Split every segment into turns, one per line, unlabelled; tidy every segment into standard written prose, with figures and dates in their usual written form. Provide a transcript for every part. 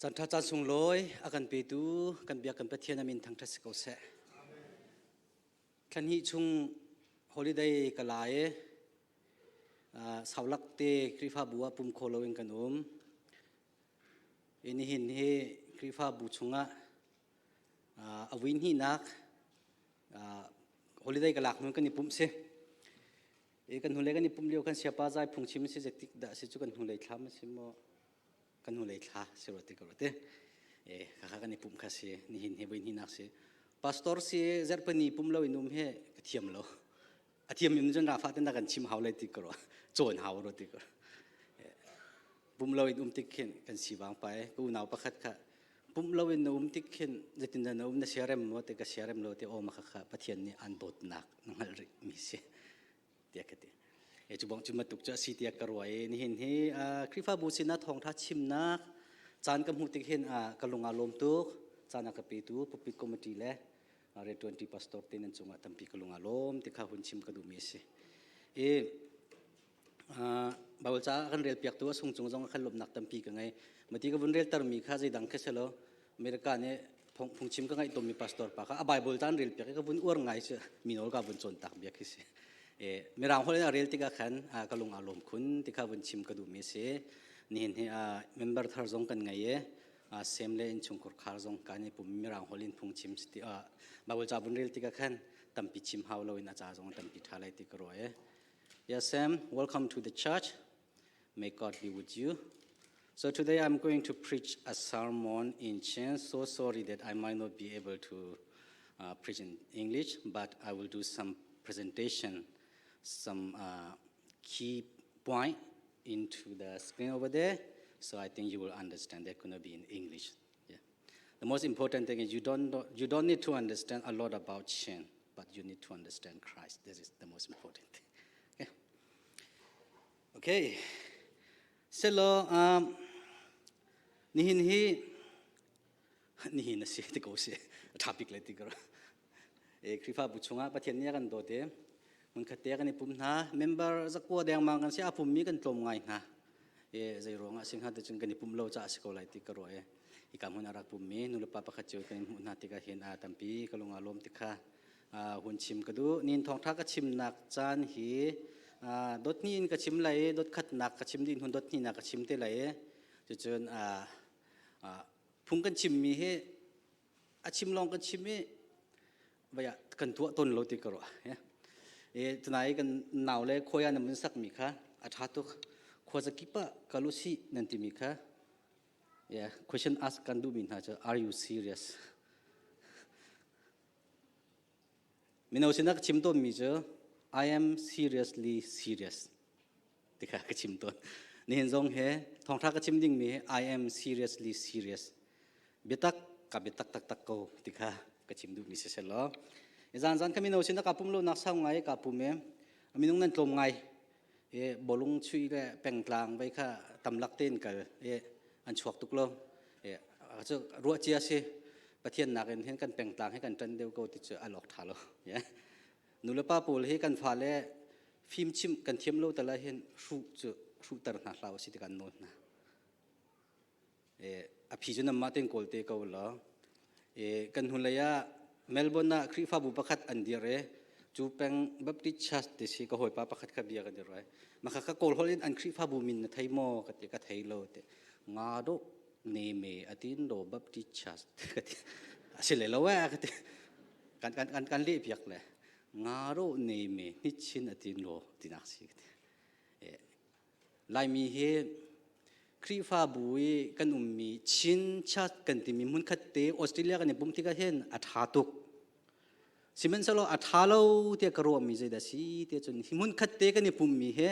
Caan ṭha caan sunglawi a kan petu kan biak kan Pathian a min thangṭhat si ko seh. Thla hnih chung holiday ka la i saulak te Khrihfabu ah pum kho loin kan um. I nihin hi Khrihfabu chungah a vui hnihnak holiday ka lak hnu kan i pumh si. I kan hnulei kan i pumh lio kan siapa zai phungchim si zeitik dah si cu kan hnulei thlam a si maw kan hnulei thla si rua ti ko te e kha kan i pumh kha si nihin hi voi hnihnak si pastor si zarhpini pum lo in um he ka thiam lo a thiam in cun rafa ten kan chim hau lai ti ko cawn hau ro ti ko pum lo in um tik khin kan si wang pa e ka unau pakhat kha pum lo in na um tik khin zeitin dah na um na siarem maw te ka siarem lo te aw ma kha kha pathian nih an dawtnak na hngalh rih mi si tiah ka ti. E cu bang cu matuk cu a si tiah ka ruah i nihin hi Khrihfabu sinah thawngtha chimnak caan ka hmuh tik hin ka lung aa lawm tuk. Caan a ka petu pulpit committee le Red 20 pastor te nan cungah tampi ka lung aa lawm ti kha hun chim ka duhmi a si. I Bible ca kan rel piaktu a sung cung zong khan lawmhnak tampi ka ngei. Mati ka vun reltermi kha zeidang khi selo America nih phungchim ka ngaih tawnmi pastor pa kha a Bible tan rel piak i ka vun uar ngai cu mi nawl ka vun cawn tak bia khi si. Mirang holh in a rel tikah khan ka lung aa lawm khun ti kha vun chim ka duhmi a si. Nihin hi member thar zong kan ngei i sem le innchungkhar khar zong kan i pum mirang holh in phungchim ti Bible ca vun rel tikah khan tampi chim hau loin a ca zong tampi ṭha lai ti ka ruah i. Yes, Sam, welcome to the church. May God be with you. So today I'm going to preach a sermon in Chin. So sorry that I might not be able to preach in English, but I will do some presentation, some key point into the screen over there. So I think you will understand they're going to be in English. Yeah. The most important thing is you don't need to understand a lot about Chin, but you need to understand Christ. This is the most important thing. Okay. Okay. Selo nihin hi nihin a si ti ko si topic le ti ko e Khrihfabu chungah Pathian nih a kan dawt i hmunkhat te kan i pum hna member zakua dengmang kan si a pummi kan tlawm ngai hna e zei ruangah sing ha te cun kan i pum lo caah si ko lai ti ka ruah i hika hmun a rak pummi nulepa pakhat cio kan hmuh hna tikah hin a tampi ka lung aa lawm ti kha hun chim ka duh nin thawngtha ka chimnak caan hi dot hnih in ka chim lai i dot khatnak ka chim dih hun dot hnihnak ka chim te lai i cucun phung kan chimmi hi a chim lawng kan chim i vaya kan tuah ton lo ti ka ruah e tunai kan nau le khoya na mun sakmi kha a tha tuk khua zakip ah kalusi nan timi kha. Yeah, question ask kan duhmi hna cu, are you serious? Mino sinah ka chim tawnmi cu, I am seriously serious ti kha ka chim tawn. Nihin zong he thawngtha ka chim dingmi hi, I am seriously serious. Biatak ka biatak taktak ko ti kha ka chim duhmi si selaw. Zan zan ka mino sinah ka pum lo nak sau ngai ka pum i minung nan tlawm ngai. I bawlung chuih le pengtlang vei kha tamlak tein kal i an chuak tuk lo. I cu ruah cia si Pathian nakin hin kan pengtlang hi kan ṭan deuh ko ti cu al awk ṭha lo. Nulepa pawl hi kan fale fim chimh kan thiam lo tal ah hin hruh cu hruhter hna hlah usih ti kan nawl hna. A phi cu nanmah tein kawl te ko law kan hnulei ah Melbourne ah Khrihfabu pakhat an dir i cu peng Baptist Church ti si ka hawipa pakhat kha bia ka dir ai maka ka kawl holh in an Khrihfabu min na thei maw ka ti ka thei lo ti nga do ne me atin do Baptist Church ka ti a si le lo eh ka ti kan kan kan kan leh piak le nga do ne me hnichin atin lo tinak si ka ti. Laimi hi Khrihfabu i kan ummi Chin Church kan timi hmunkhat te Australia kan i pumh tikah hin a ṭha tuk. Sihmanhsehlaw a ṭha lo tiah ka ruahmi zeidah si tiah cun hi hmunkhat te kan i pumhmi hi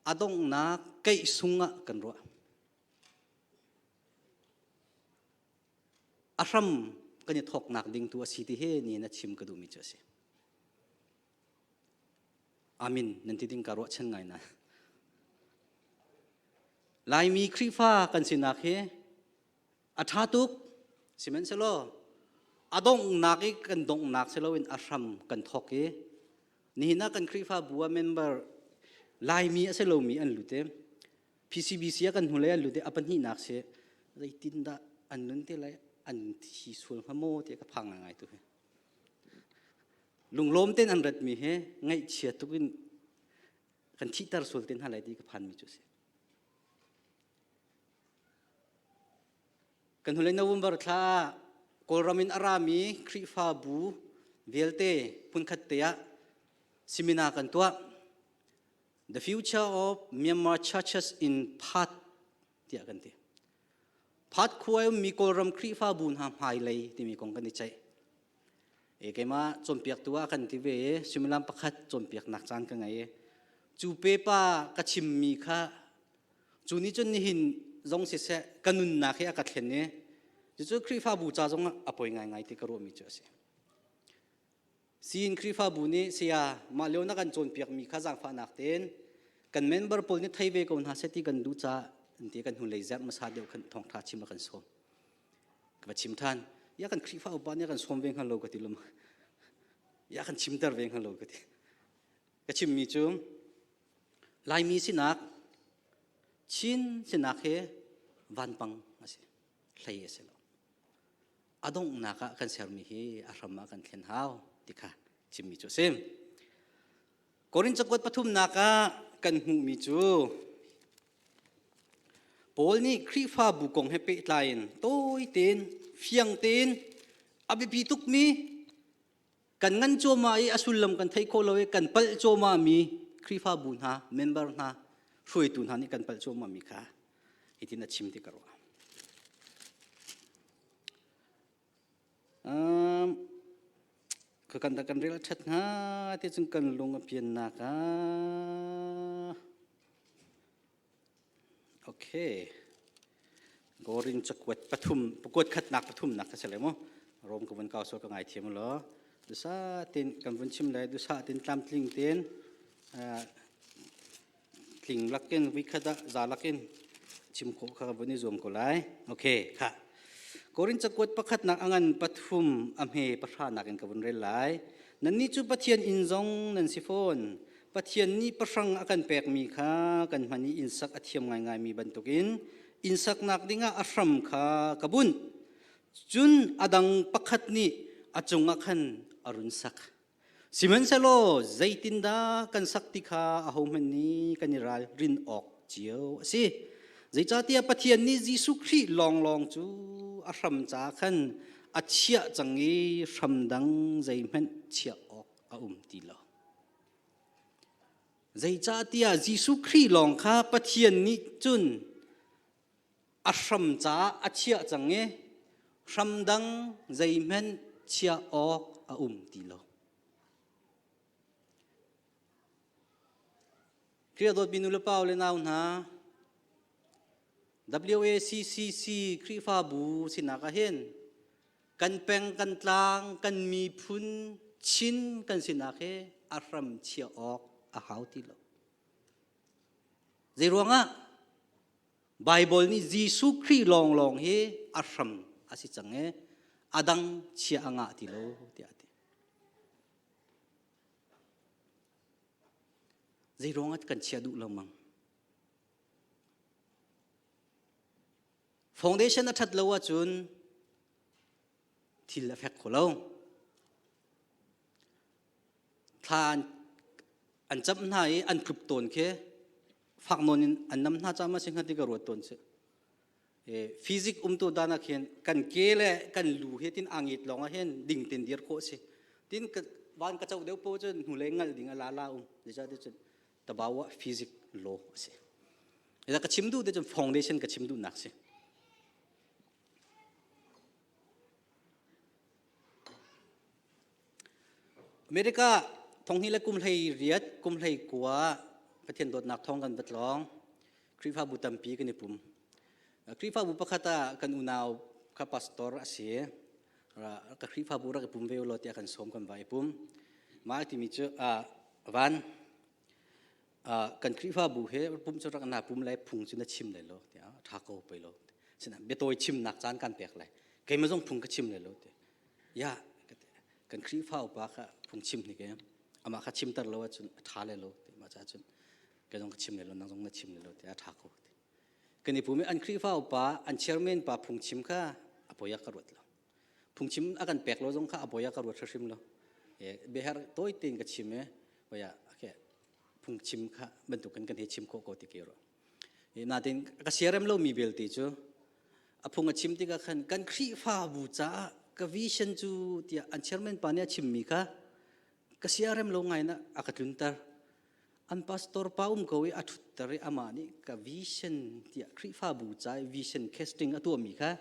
a donghnak keih sung ah kan ruah. A hram kan i thawknak ding tu a si ti hi nihin a chim ka duhmi cu a si. Amin nan ti ding ka ruahchan ngai na. Laimi Khrihfa kan sinak hi a ṭha tuk sihmanhsehlaw a donghnak i kan donghnak si loin a hram kan thawk i nihin ah kan Khrihfabu ah member Laimi a si lomi an lut i PCBC ah kan hnulei an lut i a pahnihnak si. Zeitindah an nun te lai an thi sual hnga maw ti ka phang ngai tu hi. Lunglawm ten an rat mi he ngaihchia tuk in kan thihter sual te hna lai ti ka phan mi cu a si. Kan hnulei November thla ah Kawlram in a rami Khrihfabu vialte hmunkhat te ah seminar kan tuah. The Future of Myanmar Churches in Phat tiah kan ti. Phat khua ummi Kawlram Khrihfabu hna hmailei timi kong kan i ceih. E keimah cawnpiaktu ah kan ti ve i suimilam pakhat cawnpiaknak caan ka ngei i cu pepa ka chimmi kha Cu nih cun nihin zong siseh ka nunnak hi a ka thlen i cucu Khrihfabu ca zong ah a poi ngaingai ti ka ruahmi cu a si. Siin Khrihfabu nih saya mah lio na kan cawnpiakmi kha zaangfahnak tein kan member pawl nih thei ve ko hna seh ti kan duh caah ti kan hnulei zerh hmasa deuh khan thawngṭha chim a kan sawm. Ka va chim ṭhan. Ya kan Khrihfa upa nih a kan sawm ve hnga lo ka ti lom. Ya kan chimter ve hnga lo ka ti. Ka chimmi cu Laimi sinak, Chin sinak hi vanpang a si, hlei a si lo. A donghnak ah kan sermi hi a hram ah kan thlen hau ti kha chimmi cu a si. Korin cakuat pathumnak ah kan hmuhmi cu Paul nih Khrihfabu kong he pehtlai in tawi tein, fiang tein, a biapi tukmi kan ngan cuahmah i a sullam kan theih khawh lo i kan palh cuahmah mi Khrihfabu hna member hna hruaitu hna nih kan palh cuahmah mi kha hitin a chim ti ka ruah. Um, ka kan kan rel ṭhat hna ti cun kan lung a piannak ah Okay. Gorin cakuat pathum pakuat khatnak pathumnak ka si lai mu. Rom ka vun kau so ka ngai thiam lo. Dusa tin kan vun chim lai dusa tin tlamtling tin tling lakin vikhat ah za lakin chim khawh kha ka vun i zuam ko lai. Okay kha. Korin cakuat pakhatnak angan pathum a hme pahra nakin ka vun rel lai. Nannih cu Pathian inn zong nan si fawn. Pathian nih pahrang a kan pekmi kha kan hman i innsak a thiam ngaingaimi bantukin innsaknak dingah a hram kha ka bunh. Cun a dang pakhat nih a cungah khan a run sak. Sihmanhsehlaw zeitindah kan sak ti kha ahohmanh nih kan i ralrin awk cio a si. Zeicahtiah Pathian nih Jesuh Khrih lawnglawng cu a hram ca khan a chiah cang i hram dang zeihmanh chiah awk a um ti lo. Zeicahtiah Jesuh Khrih lawng kha Pathian nih cun a hram caah a chiah cang i hram dang zeihmanh chiah awk a um ti lo. Khrih dawtmi nu le pa le nau hna, WACCC Khrihfabu sinak ah hin kan peng kan tlang kan miphun Chin kan sinak hi a hram chia awk a hau ti lo. Zei ruangah Bible nih Jesuh Khrih lawnglawng hi a hram a si cang i a dang chia a ngah ti lo tiah a ti. Zei ruangah kan chia duh lo mang? Foundation a ṭhat lo ahcun thil a fek kho lo. Thla an camh hna i an tlup tawn khi fak nawn in an nam hna cama si hnga ti ka ruat tawn si. Physics umtu dan ah khin kan ke le kan lu hi tin angit lawng ah hin ding tin dir khawh si. Tin van ka cho deuh po cun hnulei ngal ding a la la um. Zeicah cun tabawa physics law a si. Ila ka chim duh te cun foundation ka chim duhnak si. America thonghni le kum hlei riat kum hlei kua Pathian dawtnak thong kan va tlawng Khrihfabu tampi kan i pum Khrihfabu pakhat ah kan unau kha pastor a si ka Khrihfabu rak i pum ve law tiah kan sawm kan va i pum mah timi cu van kan Khrihfabu he pum cu rak na pum lai phung cu na chim lai lo tiah ṭha ko pei lo sinah biatawi chimnak caan kan pek lai keimah zong phung ka chim lai lo ti ya kan Khrihfa upa kha phung chim ni ke amah kha chimter lo ahcun a ṭha lai lo ti mah caah cun kei zong ka chim lai lo nang zong na chim lai lo ti a ṭha ko ti. Kan i pum i an Khrihfa upa, an chairman pa phungchim kha a poi ah ka ruat lo. Phungchim a kan pek lo zong kha a poi ah ka ruat hrimhrim lo. Biaherh tawi tein ka chim i oia okay, phungchim kha bantukin kan hei chim khawh ko ti ke ruah. Natin ka siarem lomi belte cu a phung a chim tikah khan kan Khrihfabu caah ka vision cu tiah an chairman pa nih a chimmi kha ka siarem lo ngai na a ka tlunter. An pastor pa um ko i a ṭhutter i amah nih ka vision tiah Khrihfabu ca i vision casting a tuahmi kha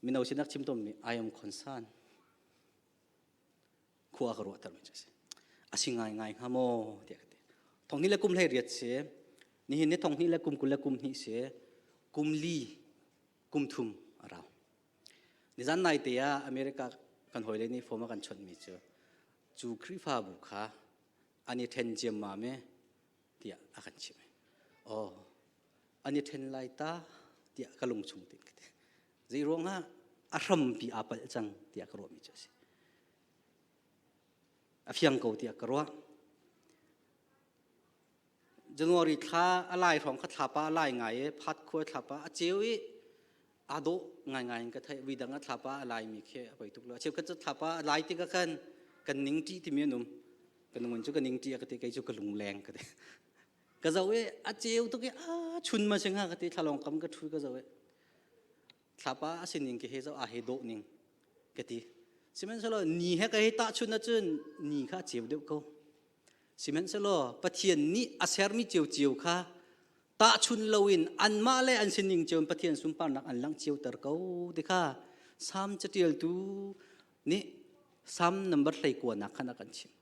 mino sinak chim tawnmi I am concerned. Khua ka ruahtermi cu a si. A si ngaingai hnga maw tiah ka ti. Thonghnih le kum hlei riat si. Nihin ni thonghnih le kum 20 le kum hnih si. Kum li, kum thum a rau. Nizan nai te ah America kan hawile nih form a kan chawnhmi cu cu Khrihfabu kha an i ṭhen ciammam e tiah a kan chimh. Oh, an i ṭhen lai ta tiah ka lung chung tin ka ti. Zei ruangah a hrampi aa palh cang tiah ka ruahmi cu a si. A fiang ko tiah ka ruah. January thla a lai hrawng kha thlapa a lai ngai i phat khua thlapa a ceu i aa dawh ngaingai in ka theih. Vui dang ah thlapa a laimi khi a poi tuk lo. A cheukhat cu thlapa a lai tikah khan kan ning ṭih timi an um. Ka nungun cu ka ning ṭih a ka ti, kei cu ka lungleng ka ti. Ka zoh i a ceu tuk i a chun ma si hnga ka ti thlalawng kam ka ṭhu ka zoh i thlapa a sining ke he zoh a he dawh ning ka ti. Sihmanhsehlaw ni he ka hei tahchun ahcun ni kha a ceu deuh ko. Sihmanhsehlaw Pathian nih a sermi ciocio kha tahchun loin anmah le an sining cio in Pathian sunparnak an langh cioter ko ti kha Salm caṭialtu nih Salm number 29 nak khan a kan chimh.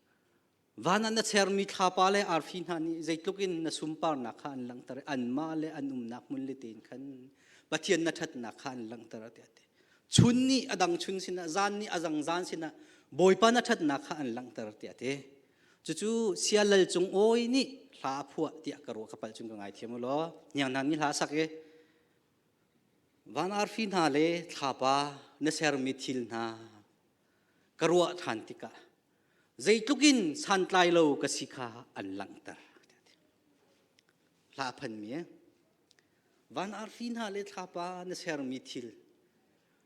Van ah na sermi thlapa le arfi hna nih zeitluk in na sunparnak kha an langhter i anmah le an umnak hmun le tein khan Pathian na ṭhatnak kha an langhter tiah a ti. Chun nih a dang chun sinah, zan nih a dang zan sinah Bawipa na ṭhatnak kha an langhter tiah a ti. Cucu Sialal Cung Awi nih hla a phuah tiah ka ruah ka palh cun ka ngaithiam u law hniang hna nih hla a sak i van arfi hna le thlapa na sermi thil hna ka ruah ṭhan tikah zeitluk in santlai lo ka si kha an langhter. Hla phanmi van arfi hna le thlapa na sermi thil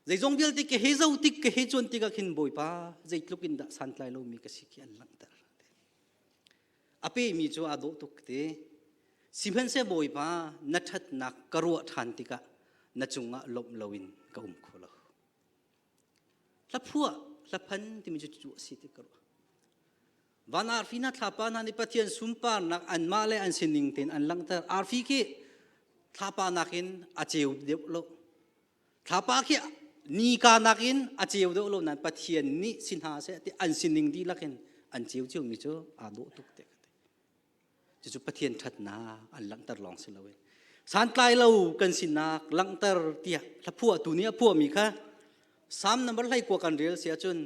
zeizong vialte ka he zo tik ka he cuan tikah khin Bawipa zeitluk in dah santlai lomi ka si khi an langhter. A pemi cu aa dawh tuk te. Sihmanhseh Bawipa na ṭhatnak ka ruah ṭhan tikah na cungah lawmh loin ka um kho lo. Hlaphuah, hlaphan timi cu cu a si ti ka ruah. Van arfi hna thlapa hna nih Pathian sunparnak anmah le an sining tein an langhter. Arfi khi thlapa nakin a ceu deuh lo. Thlapa khi nika nakin a ceu deuh lo nain Pathian nih si hna seh ti an sining dihlak in an ceu ciomi cu aa dawh tuk te ka ti. Cucu Pathian ṭhatnak an langhter lawng si loin santlai lo kan sinak langhter tiah hlaphuahtu nih a phuahmi kha Salm number 19 kan rel si ahcun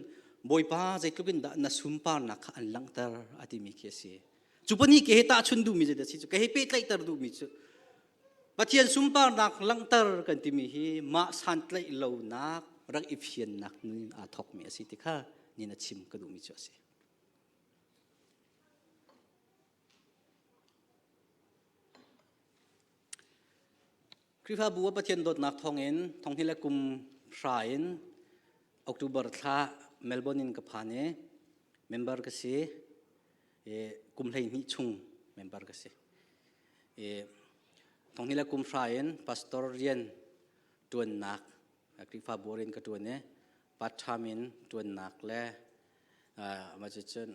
Bawipa zeitluk in dah na sunparnak kha an langhter a timi khi a si. Cu pahnih ke he tahchun duhmi zeidah si cu ke he pehtlaihter duhmi cu Pathian sunparnak langhter kan timi hi mah santlaih lonak rak i fiannak nun aa thawkmi a si ti kha nin a chim ka duhmi cu a si. Khrihfabu ah Pathian dawtnak thawngin thonghni le kum hra in October thla Melbourne in ka phan i member ka si. I kum 12 chung member ka si. I thonghni le kum hra in pastor rian ṭuannak Khrihfabu rian ka ṭuan i part time in ṭuannak le mah cucun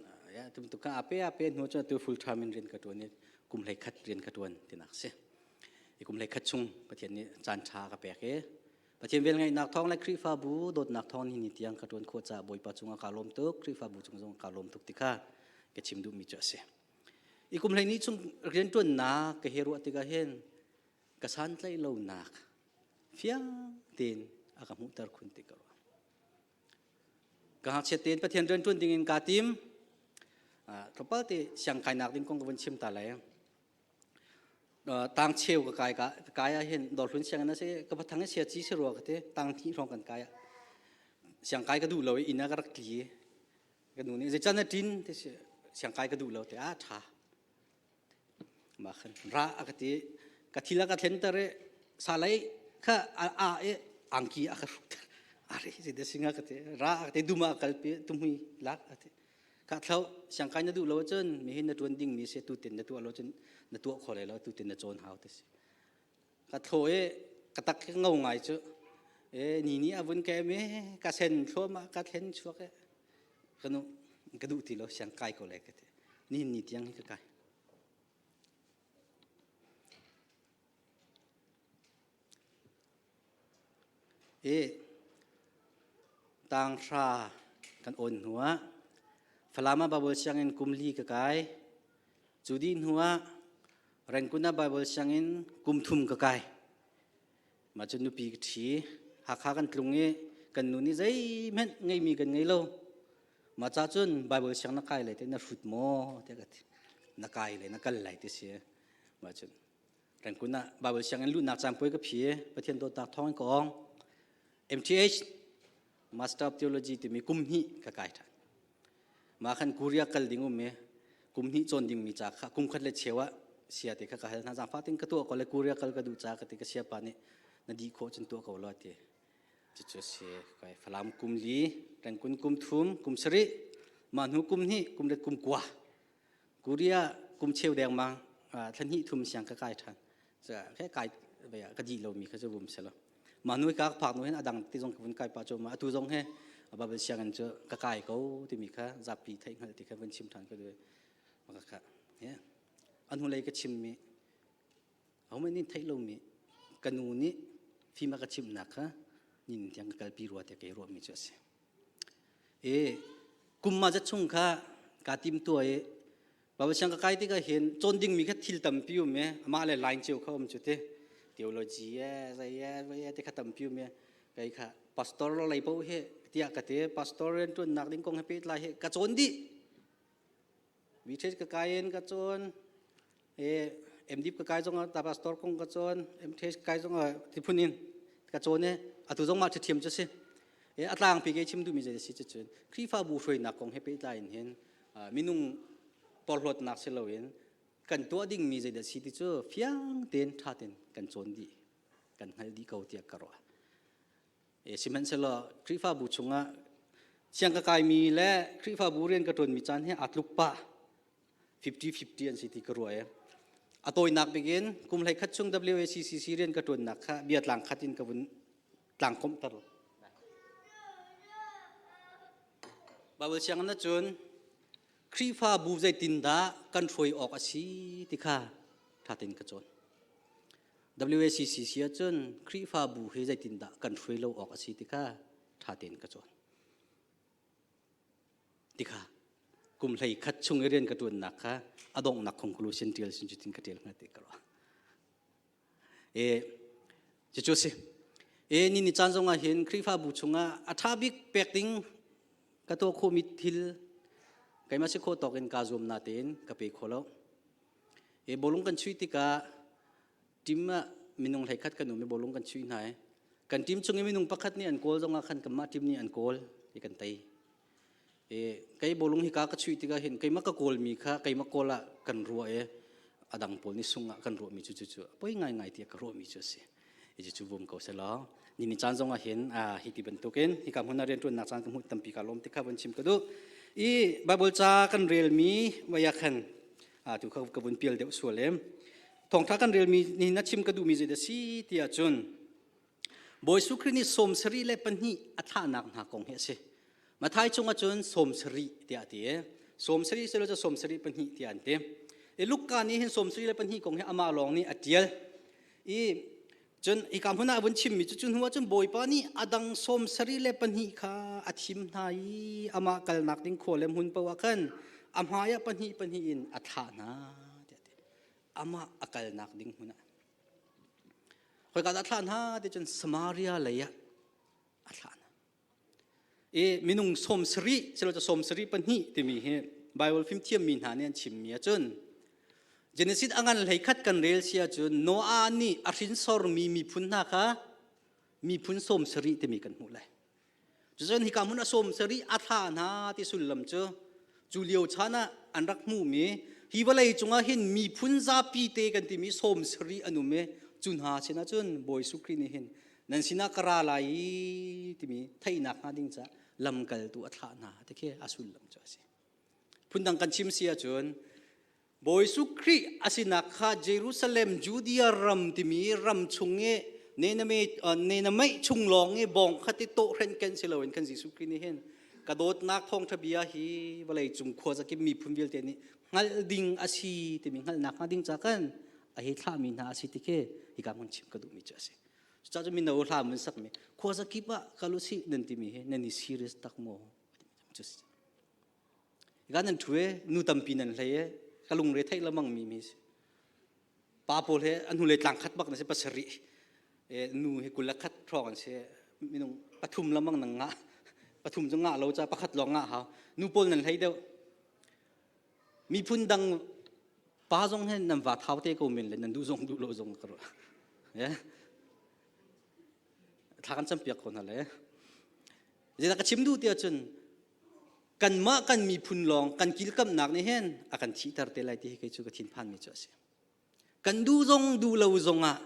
tum ka ape ape hnu cun atu full time in rian ka ṭuan i kum 11 rian ka ṭuan tinak si. I kum 11 chung Pathian nih caan ṭha ka pek i Pathian velngeihnak thawng le Khrihfabu dawtnak thawng ni ni tiang ka ṭuan khawh caah Bawipa cungah kaa lawm tuk, Khrihfabu cung zong kaa lawm tuk ti kha ka chim duhmi cu a si. I kum 12 chung rianṭuannak ka he ruah tikah hin ka santlaih lonak fiang tein a ka hmuhter khun ti ka ruah. Ka ngakchiat tein Pathian rianṭuan dingin kaa tim. Tlawmpal te siang kainak ding kong ka vun chim ta lai. Tang cheu ka kai ka kai ah hin dawrhlun sianginn a si ka pathang i sia ci si rua ka ti tang hnih hrawng kan kai ah siang kai ka duh lo i inn ah ka rak tli ka nu nih zeican na ṭin ti si siang kai ka duh lo ti ah ṭha mah khan ra a ka ti. Ka thil a ka thlenter i salai kha a a i angki a ka hrukter. Are si de singa ka ti. Ra a te duma kalpi tumhui lak a ti. Ka thlo siangkai na duh lo cun mihin na tuan ding mi si tu tin na tuah lo cun na tuah kho lai lo tu tin na cawn hau ti si. Ka thlo i ka tak hi ngau ngai cu. E ni ni a vun kem i ka sen thluahmah ka thlen chuak i ka nu ka duh ti lo siang kai ko lai ka ti. Nihin ni tiang hi ka kai. I tanghra kan awn hnuah Falam ah Baibal sianginn kum li ka kai. Cu dih hnuah Rangoon ah Baibal sianginn kum thum ka kai. Mah cu nupi ka ṭhi. Hakha kan tlung i kan nu nih zeihmanh ngeimi kan ngei lo. Mah ca cun Baibal siang na kai lai te na hrut maw tiah ka ti. Na kai lai na kal lai ti si. Mah cun Rangoon ah Baibal sianginn luhnak caan puai ka phi i Pathian dawtnak thawng in ka ong. MTH Master of Theology timi kum hnih ka kai ṭhan. Mah khan Korea kal ding um i kum hnih cawn dingmi ca kha kum khat le cheu ah sia te kha ka hal hna. Zaangfah tein ka tuah ko le Korea kal ka duh ca ka ti ka siapa nih na dih khawh cun tuah ko law ti. Cucu a si. Kai Falam kum li, Rangoon kum thum, kum sarih, mah hnu kum hnih, kum let kum kua. Korea kum cheu dengmang thla hnih thum siang ka kai ṭhan. He kai ka dih lomi kha cu vum selaw. Mah nu ka phak nu hin adang ti zong ka vun kai pa cu ma atu zong he Bible sianginn cu ka kai ko timi kha zapi theih hngalh ti kha vun chim ṭhan ka duh. Maka kha an hnulei ka chimmi ahohmanh nih theih lomi ka nu nih fim a ka chimhnak kha nin tiang ka kalpi rua tiah kei ruahmi cu a si. I kum ma zat chung kha kaa tim tua i Bible siang ka kai tikah hin cawn dingmi kha thil tampi um i amah le line cio kha um cu ti theology e zei e vai e ti kha tampi um i kei kha pastor lei paoh hi tiah ka ti pastor rian ṭuannak ding kong he pehtlai hi ka cawn dih VTH ka kai in ka cawn e MDip ka kai zong ah ta pastor kong ka cawn MTH ka kai zong ah tiphun in ka cawn i atu zong mah ṭhiam cu si e a tlangpi ke chim duhmi zei si cun Khrihfabu hruainak kong he pehtlai in hin minung porhlawtnak si loin kan tuah dingmi zeidah si ti cu fiang tein ṭha tein kan cawn dih kan hngalh dih ko tiah ka ruah. E, sihmanhsehlaw Khrihfabu chungah siang ka kaimi le Khrihfabu rian ka ṭuanmi caan hi aa tluk pah 50-50 an si ti ka ruah i a tawinak bik in kum hlei khat chung WACCC rian ka ṭuannak kha bia tlang khat in ka vun tlangkomhter. Bible sianginn ahcun Khrihfabu zeitindah kan hruai awk a si ti kha ṭha tein ka cawn. WACCC ahcun Khrihfabu hi zeitindah kan hruai lo awk a si ti kha ṭha tein ka cawn. Ti kha kum hlei khat chung i rian ka ṭuannak kha a donghnak conclusion ṭial sin cutin ka ṭial hnga ti ka ruah. E cucu si. E ni ni caan zong ah hin Khrihfabu chungah a ṭha bik pek ding ka tuah khawhmi thil keimah si khawh tawk in kaa zuam natein ka pe kho lo. E bawlung kan chuih tikah team ah minung hlei khat kan um i bawlung kan chuih hna i kan team chung i minung pakhat nih an kawl zongah khan kanmah team nih an kawl i kan tei. E kei bawlung hi ka ka chuih tikah hin keimah ka kawlmi kha keimah kawl ah kan ruah i a dang pawl nih sung ah kan ruahmi cu cu poi ngaingai tiah ka ruahmi cu a si. I cu vum ko selaw ni ni caan zongah hin hi ti bantukin hika hmun ah rianṭuannak caan ka hmuh tampi ka lawm ti kha vun chim ka duh. I Bible ca kan relmi vaya khan tu kha ka vun pial deuh sual em. Thawngṭha kan relmi ni na chim ka duhmi zei dah si tiah cun Bawi Jesuh Khrih nih 72 a thlahnak hna kong hi a si. Matthai chungah cun 70 tiah a ti i 70 silo cu 74 tiah an ti. I Luka nih hin 72 kong hi amah lawng nih a ṭial. I cun hika hmun ah a vun chimmi cu cu hnu ah cun Bawipa nih a dang 72 kha a thim hna i amah kalnak ding khua le hmun paoh ah khan a hmai ah pahnih pahnih in a thlah hna tiah a ti. Amah a kalnak ding hmun ah. Khoika dah a thlah hna ti cun Samaria lei ah a thlah hna. I minung 70 silo cu 74 timi hi Bible fimthiammi hna nih an chimmi ahcun Genesis a ngan hlei khat kan rel si ahcun Noah nih a hrinsormi miphun hna kha miphun 70 timi kan hmuh lai. Cucun hika hmun a 70 a thla hna ti sullam cu cu lio chan ah an rak hmuhmi Hi vawlei cungah hin miphun zapi te kan timi sawm sarih an um i cu hna sinah cun Bawi Jesuh Khrih nih hin nan sinah ka ra lai i timi theihnak hnga ding caah lamkaltu a thlah hna ti khi a sullam cu a si. Phundang kan chim si ahcun Bawi Jesuh Khrih a sinak kha Jerusalem Judea ram timi ram chung i nenamei chung lawng i bawng kha ti tawh hren ken si loin kan Jesuh Khrih nih hin ka dawtnak thawngṭha bia hi vawlei cung khua zakip miphun vialte nih hngalh ding a si timi hngalhnak hnga ding ca kan a hi thlahmi hna a si ti khi hika hmun chim ka duhmi cu a si. Cucaah cun mino hla mun sakmi khua zakip ah kal usih nan timi hi nan i serious tak maw? Cu si. Hika nan ṭhu i nu tampi nan hlei i ka lungre theih lamang mi mi si. Pa pawl he an hnulei tlang khat bak na si pasarih nu hi 21 hrawng an si minung pathum lamang nang ngah pathum cu ngah lo ca pakhat lawng ngah hau nu pawl nan hlei deuh miphun dang pa zong he nan va thau te ko men le nan duh zong duh lo zong ka ruah thla kan campiak ko hna le zeidah ka chim duh ti ahcun kanmah kan miphun lawng kan kilkamnak nih hin a kan thihter te lai ti hi kei cu ka thinphanmi cu a si. Kan duh zong duh lo zong ah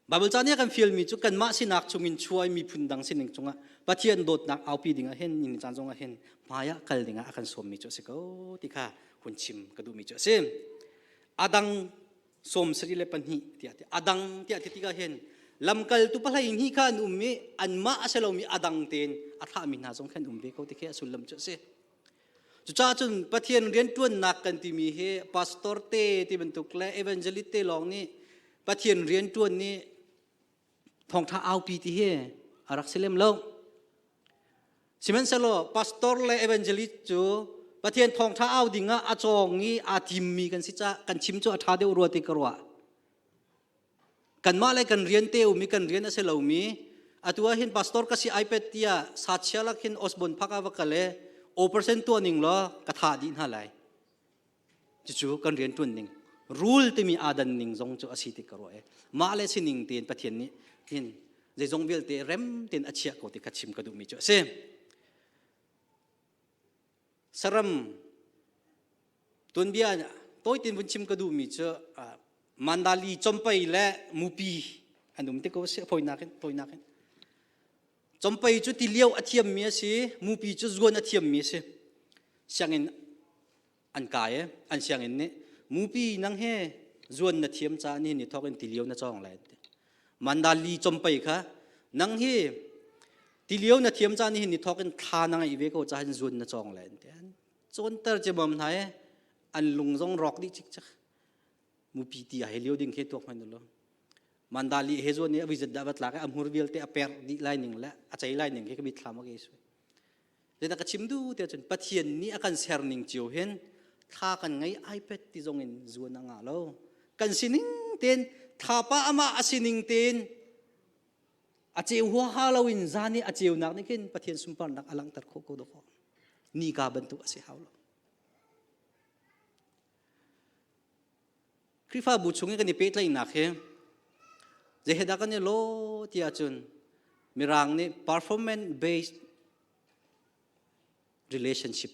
Bible ca nih a kan fialmi cu kanmah sinak chungin chuai miphun dang sining cungah Pathian dawtnak aupi dingah hin ni caan zongah hin hmaiah kal dingah a kan sawmmi cu a si ko ti kha hun chim ka duhmi cu a si. Adang 72 tiah ti adang tiah ti tikah hin lamkaltu pahlei hnih kha an um i anmah a si lomi adang tein a thlahmi hna zong khan um ve ko ti khi a sullam cu a si. Cucaah cun Pathian rianṭuannak kan timi hi pastor te ti bantuk le evangelist te lawng nih Pathian rianṭuan nih thawngṭha aupi ti hi a rak si lem lo. Sihmanhsehlaw pastor le evangelist cu Pathian thawngṭha au ding ah a cawng i aa timmi kan si caah kan chim cu a ṭha deuh rua ti ka ruah. Kanmah le kan rian te um i kan rian a si lomi atu ah hin pastor ka si iPad tiah sachia lak hin Osborne phak ah va kal i operation tuah ning law ka thah dih hna lai. Cucu kan rian ṭuan ning rule timi aa dan ning zong cu a si ti ka ruah i mah le sining tein Pathian nih hin zeizong vialte rem tein a chiah ko ti kha chim ka duhmi cu a si. Saram tuanbia tawi tein vun chim ka duhmi cu Mandali compei le mupi an um te ko si fawinak in tawinak in Compei cu tilio a thiammi a si mupi cu zuan a thiammi a si sianginn an kai i an sianginn nih mupi nang he zuan na thiam caah nihin ni thawk in tilio na cawng lai ti Mandali compei kha nang hi tilio na thiam caah nihin ni thawk in thla na ngeih ve ko caah hin zuan na cawng lai ti an cawnter cemam hna i an lung zong rawk dih cikcek mupi ti a hei lio ding khi tuak hmanh u law Mandali he zuan i a vizat dah va tlak i a hmur vialte a per dih lai ning le a cei lai ning khi ka mitthlam a ke sui Zeidah ka chim duh tiah cun Pathian nih a kan ser ning cio hin thla kan ngei iPad ti zong in zuan a ngah lo. Kan sining tein thlapa amah a sining tein a ceu huaha loin zan i a ceunak nih khin Pathian sunparnak a langhter khawh ko dawkaw. Nika bantuk a si hau lo. Khrihfabu chung i kan i pehtlaihnak hi zeihedah kan i lawh ti ahcun Mirang nih performance based relationship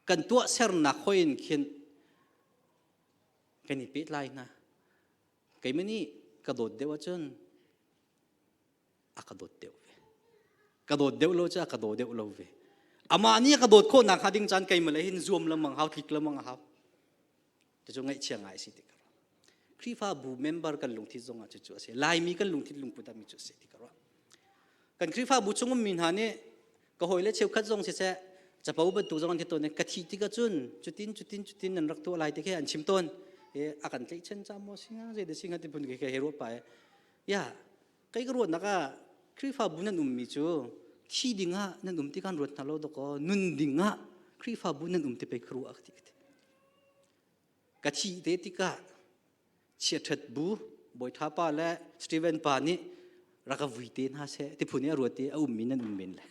kan tuahsernak hoi in khin kan i pehtlai hna. Keimah nih ka dawt deuh ahcun a ka dawt deuh ve. Ka dawt deuh lo cu a ka daw deuh lo ve. Amah nih a ka dawt khawh nakhnga ding caan keimah le hin zuam lengmang hau, tlik lengmang a hau. Cucu ngaihchia ngai si ti ka ruah. Khrihfabu member kan lungthin zong ah cucu a si. Laimi kan lungthin lungput ah mi cu a si ti ka ruah. Kan Khrihfabu chung ummi hna nih ka hawile cheukhat zong siseh capo bantuk zong an ti tawn i ka thih tikah cun cutin cutin cutin nan rak tuah lai ti khi an chim tawn. I a kan tlaihchan ca maw si hnga zei dah si hnga ti phun khi hei ruah pah i ya kei ka ruahnak ah Khrihfabu nan ummi cu thi dingah nan um ti kan ruat hna lo dawkaw nun dingah Khrihfabu nan um ti pei ka ruah ka ti ka thih te tikah chiaṭhat bu Bawi pa le Steven pa nih rak ka vui te hna seh ti phun i a ruat i a ummi nan um men le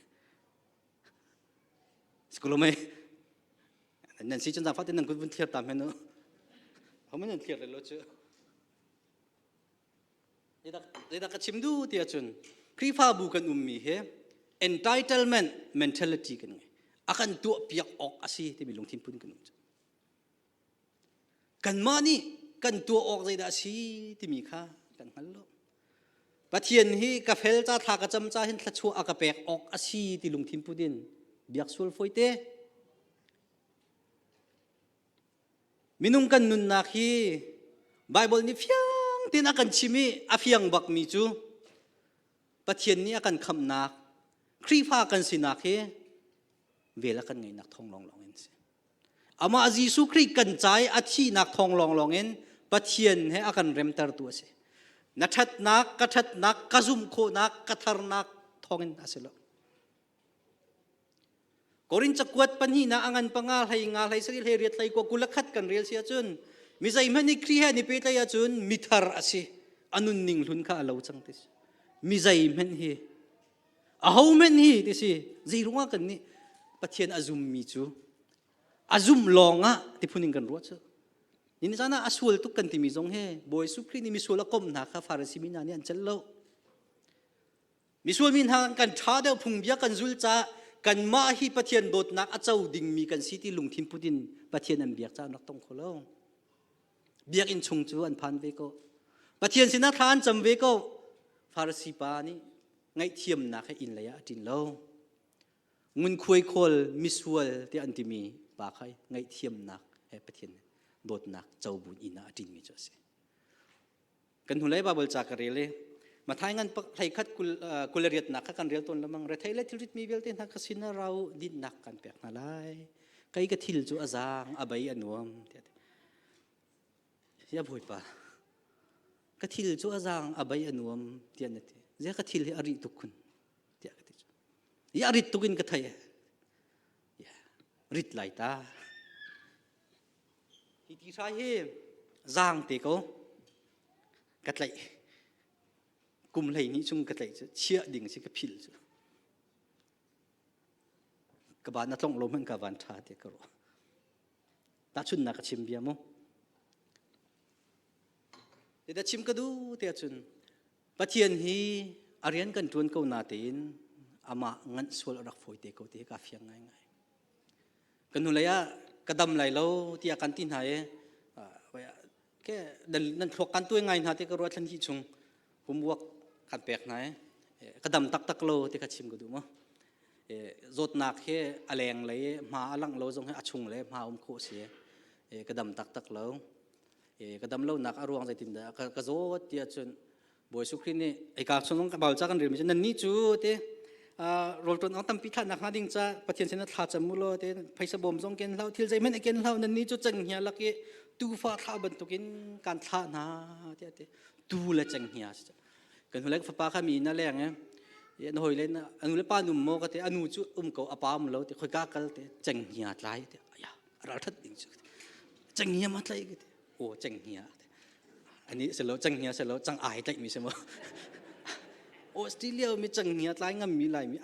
Sikulome nan si cun zaangfah te nan kut vun thliar ta men u homen nan thliar le lo cu Zeidah ka chim duh ti ahcun Khrihfabu kan ummi hi entitlement mentality kan ngei. A kan tuahpiak awk a si timi lungthin phun kan um. Kanmah nih kan tuah awk zeidah a si timi kha kan hngal lo. Pathian hi ka fel ca thla ka cam ca hin thluachuah a ka pek awk a si ti lungthin put in biak sual fawi te. Minung kan nunnak hi Bible nih fiang tein a kan chim i a fiang bakmi cu Pathian nih a kan khamhnak Khrihfa kan sinak hi vel a kan ngeihnak thawng lawnglawng in si. Amah Jesuh Khrih kan ca i a thihnak thawng lawnglawng in Pathian he a kan remtertu a si. Na ṭhatnak, ka ṭhatnak, ka zumh khawhnak, ka tharnak thawngin a si lo. Korin cakuat pahnihnak a ngan panga hlei nga hlei sarih hlei riat hlei kua kul le khat kan rel si ahcun mi zeihmanh nih Khrih he an i pehtlaih ahcun mithar a si. A nunning hlun kha a lo cang ti si. Mi zeihmanh hi aho hmanh hi ti si zei ruangah kan nih Pathian a zummi cu a zumh lawng ah ti phun in kan ruah cu. Ni caan ah a sual tuk kan timi zong hi Bawi Jesuh Khrih nih misual a komh hna kha Farasi mi hna nih an celh lo. Misual mi hna kan ṭha deuh phungbia kan zul caah kanmah hi Pathian dawtnak a co dingmi kan si ti lungthin put in Pathian an biak caah an rak tong kho lo. Biakinn chung cu an phan ve ko. Pathian sinah thla an cam ve ko. Farasi pa nih ngaihthiamnak he inn lei ah a ṭin lo. Ngunkhuai khawl misual tiah an timi pa kha ngaihthiamnak he Pathian dawtnak co buin inn ah a ṭinmi cu a si. Kan hnulei Baibal ca ka rel i Mathai ngan hlei khat kul le riatnak kha kan rel tawn lamang rethei le thilrit mi vialte hna ka sin ah rau dinhnak kan pek hna lai. Kei ka thil cu a zaang a bei a nuam tiah Ya Bawipa ka thil cu a zaang a bei a nuam tiah na ti. Zia ka thil hi a rih tuk khun tiah ka ti. Ya rit tuk in ka thei. Ya rit lai ta. Hi tihra hi zaang te ko ka tlaih. Kum 12 chung ka tlaih cu chiah ding si ka philh cu. Ka ban a tlongh lo hmanh ka van ṭha te ka ruah. Tahchunnak ka chim bia mu. Ti chim ka duh te ahcun Pathian hi a rian kan ṭuan ko na tein amah nganh sual a rak fawi te ko ti hi ka fiang ngaingai. Kan hnulei ah ka dam lai lo tiah kan ti hna i ke nan thluak kan tuai ngai hna ti ka ruah thlan hi chung homework kan pek hna i ka dam taktak lo ti kha chim ka duh mu. Zawtnak hi a leng lei hma a langh lo zong hi a chung le hma um khawh si ka dam taktak lo. Ka dam lonak a ruang zeitindah ka zawt tiah cun Bawi Jesuh Khrih nih ika chung ka Bible ca kan relmi cu nannih cu te rawl ṭuan awk tampi thlahnak hnga ding ca Pathian sinah thla cam u law te phaisa bawm zong ken hlah thil zeihmanh ken hlah nannih cu cenghngia lak i tuufa thlah bantukin kan thlah hna tiah ti tu le cenghngia kan hnulei fapa kha mi na leng i na hawi le anu le pa num maw ka ti anu cu um ko apa um lo ti khoika kal te cenghngia tlai ti aya ral that ding cu cenghngia ma tlai ka ti o cenghngia ani selo cenghngia selo cang ai tlaih mi semo Australia mi cenghngia tlai ngam mi lai mi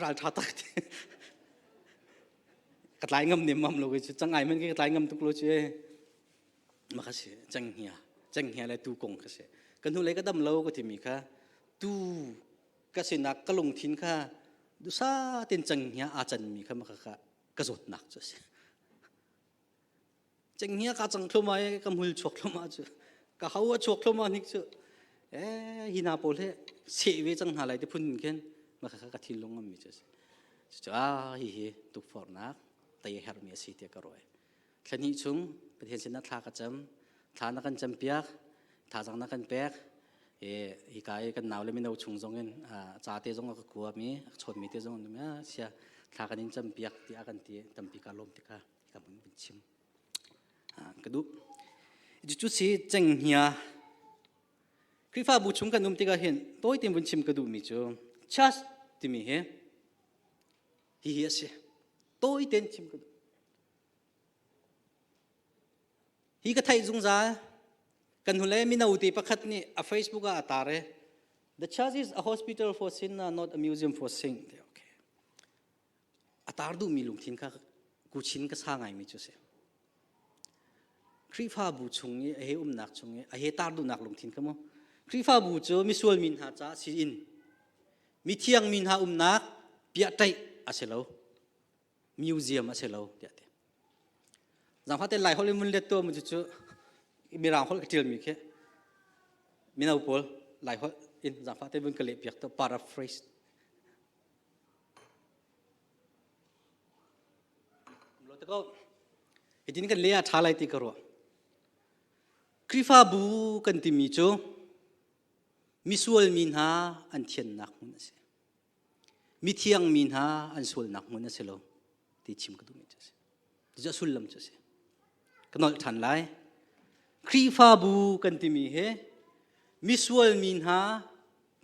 ral tha tak ti ka tlai ngam nem mam lo ke chu cang ai men ke ka tlai ngam tuk lo chu e ma kha si cenghngia cenghngia le tu kong kha si ka hnu lei ka dam lo ka ti mi kha tu ka sinak ka lungthin kha dusa ten cenghngia a can mi kha ma kha ka zawtnak chu si Cenghngia ka cang thluma i ka hmul chuak thluma cu ka hau a chuak thluma hnik cu eh hi hna pawl hi seh ve cang hna lai ti phun khin ma kha ka thinlung ngammi cu a si. Cucu ah hihi tukforhnak tei a herhmi a si tiah ka ruah. Thla hnih chung Pathian sinah thla ka cam, thla na kan campiak, thazaang na kan pek. E hika i kan nau le mino chung zong in ca te zong a ka kuami, a ka chawnmi te zong an um sia thla kan in campiak tiah kan ti tampi ka lawm tikha ka mun vun chim ka duh cu si cenghngia Khrihfabu chung kan um tikah hin tawi tein vun chim ka duhmi cu church timi hi hihi a si tawi tein chim ka duh hi ka theih zungzal kan hnulei mino te pakhat nih a Facebook ah a tar i the church is a hospital for sinner not a museum for sin okay a tar duhmi lungthin kha kuchin ka sa ngaimi cu a si. Khrihfabu chung i a he umnak chung i a he tar duhnak lungthin kha mu. Khrihfabu cu misual mi hna caah siin mithiang mi hna umnak piahṭaih a si lo. Museum a si lo tiah ti. Zangfah te Lai holh in mun let tuah mu cu cu. Mirang holh ka ṭialmi khi mino pawl Lai holh in zaangfah te vun ka leh piak to paraphrase. Hitin kan le ah ṭha lai ti ka ruah. Khrihfabu kan timi cu misual mi hna an thiannak hmun a si. Mithiang mi hna an sualnak hmun a si lo ti chim ka duhmi cu a si. Cucu a sullam cu a si. Ka nolh ṭhan lai. Khrihfabu kan timi hi misual mi hna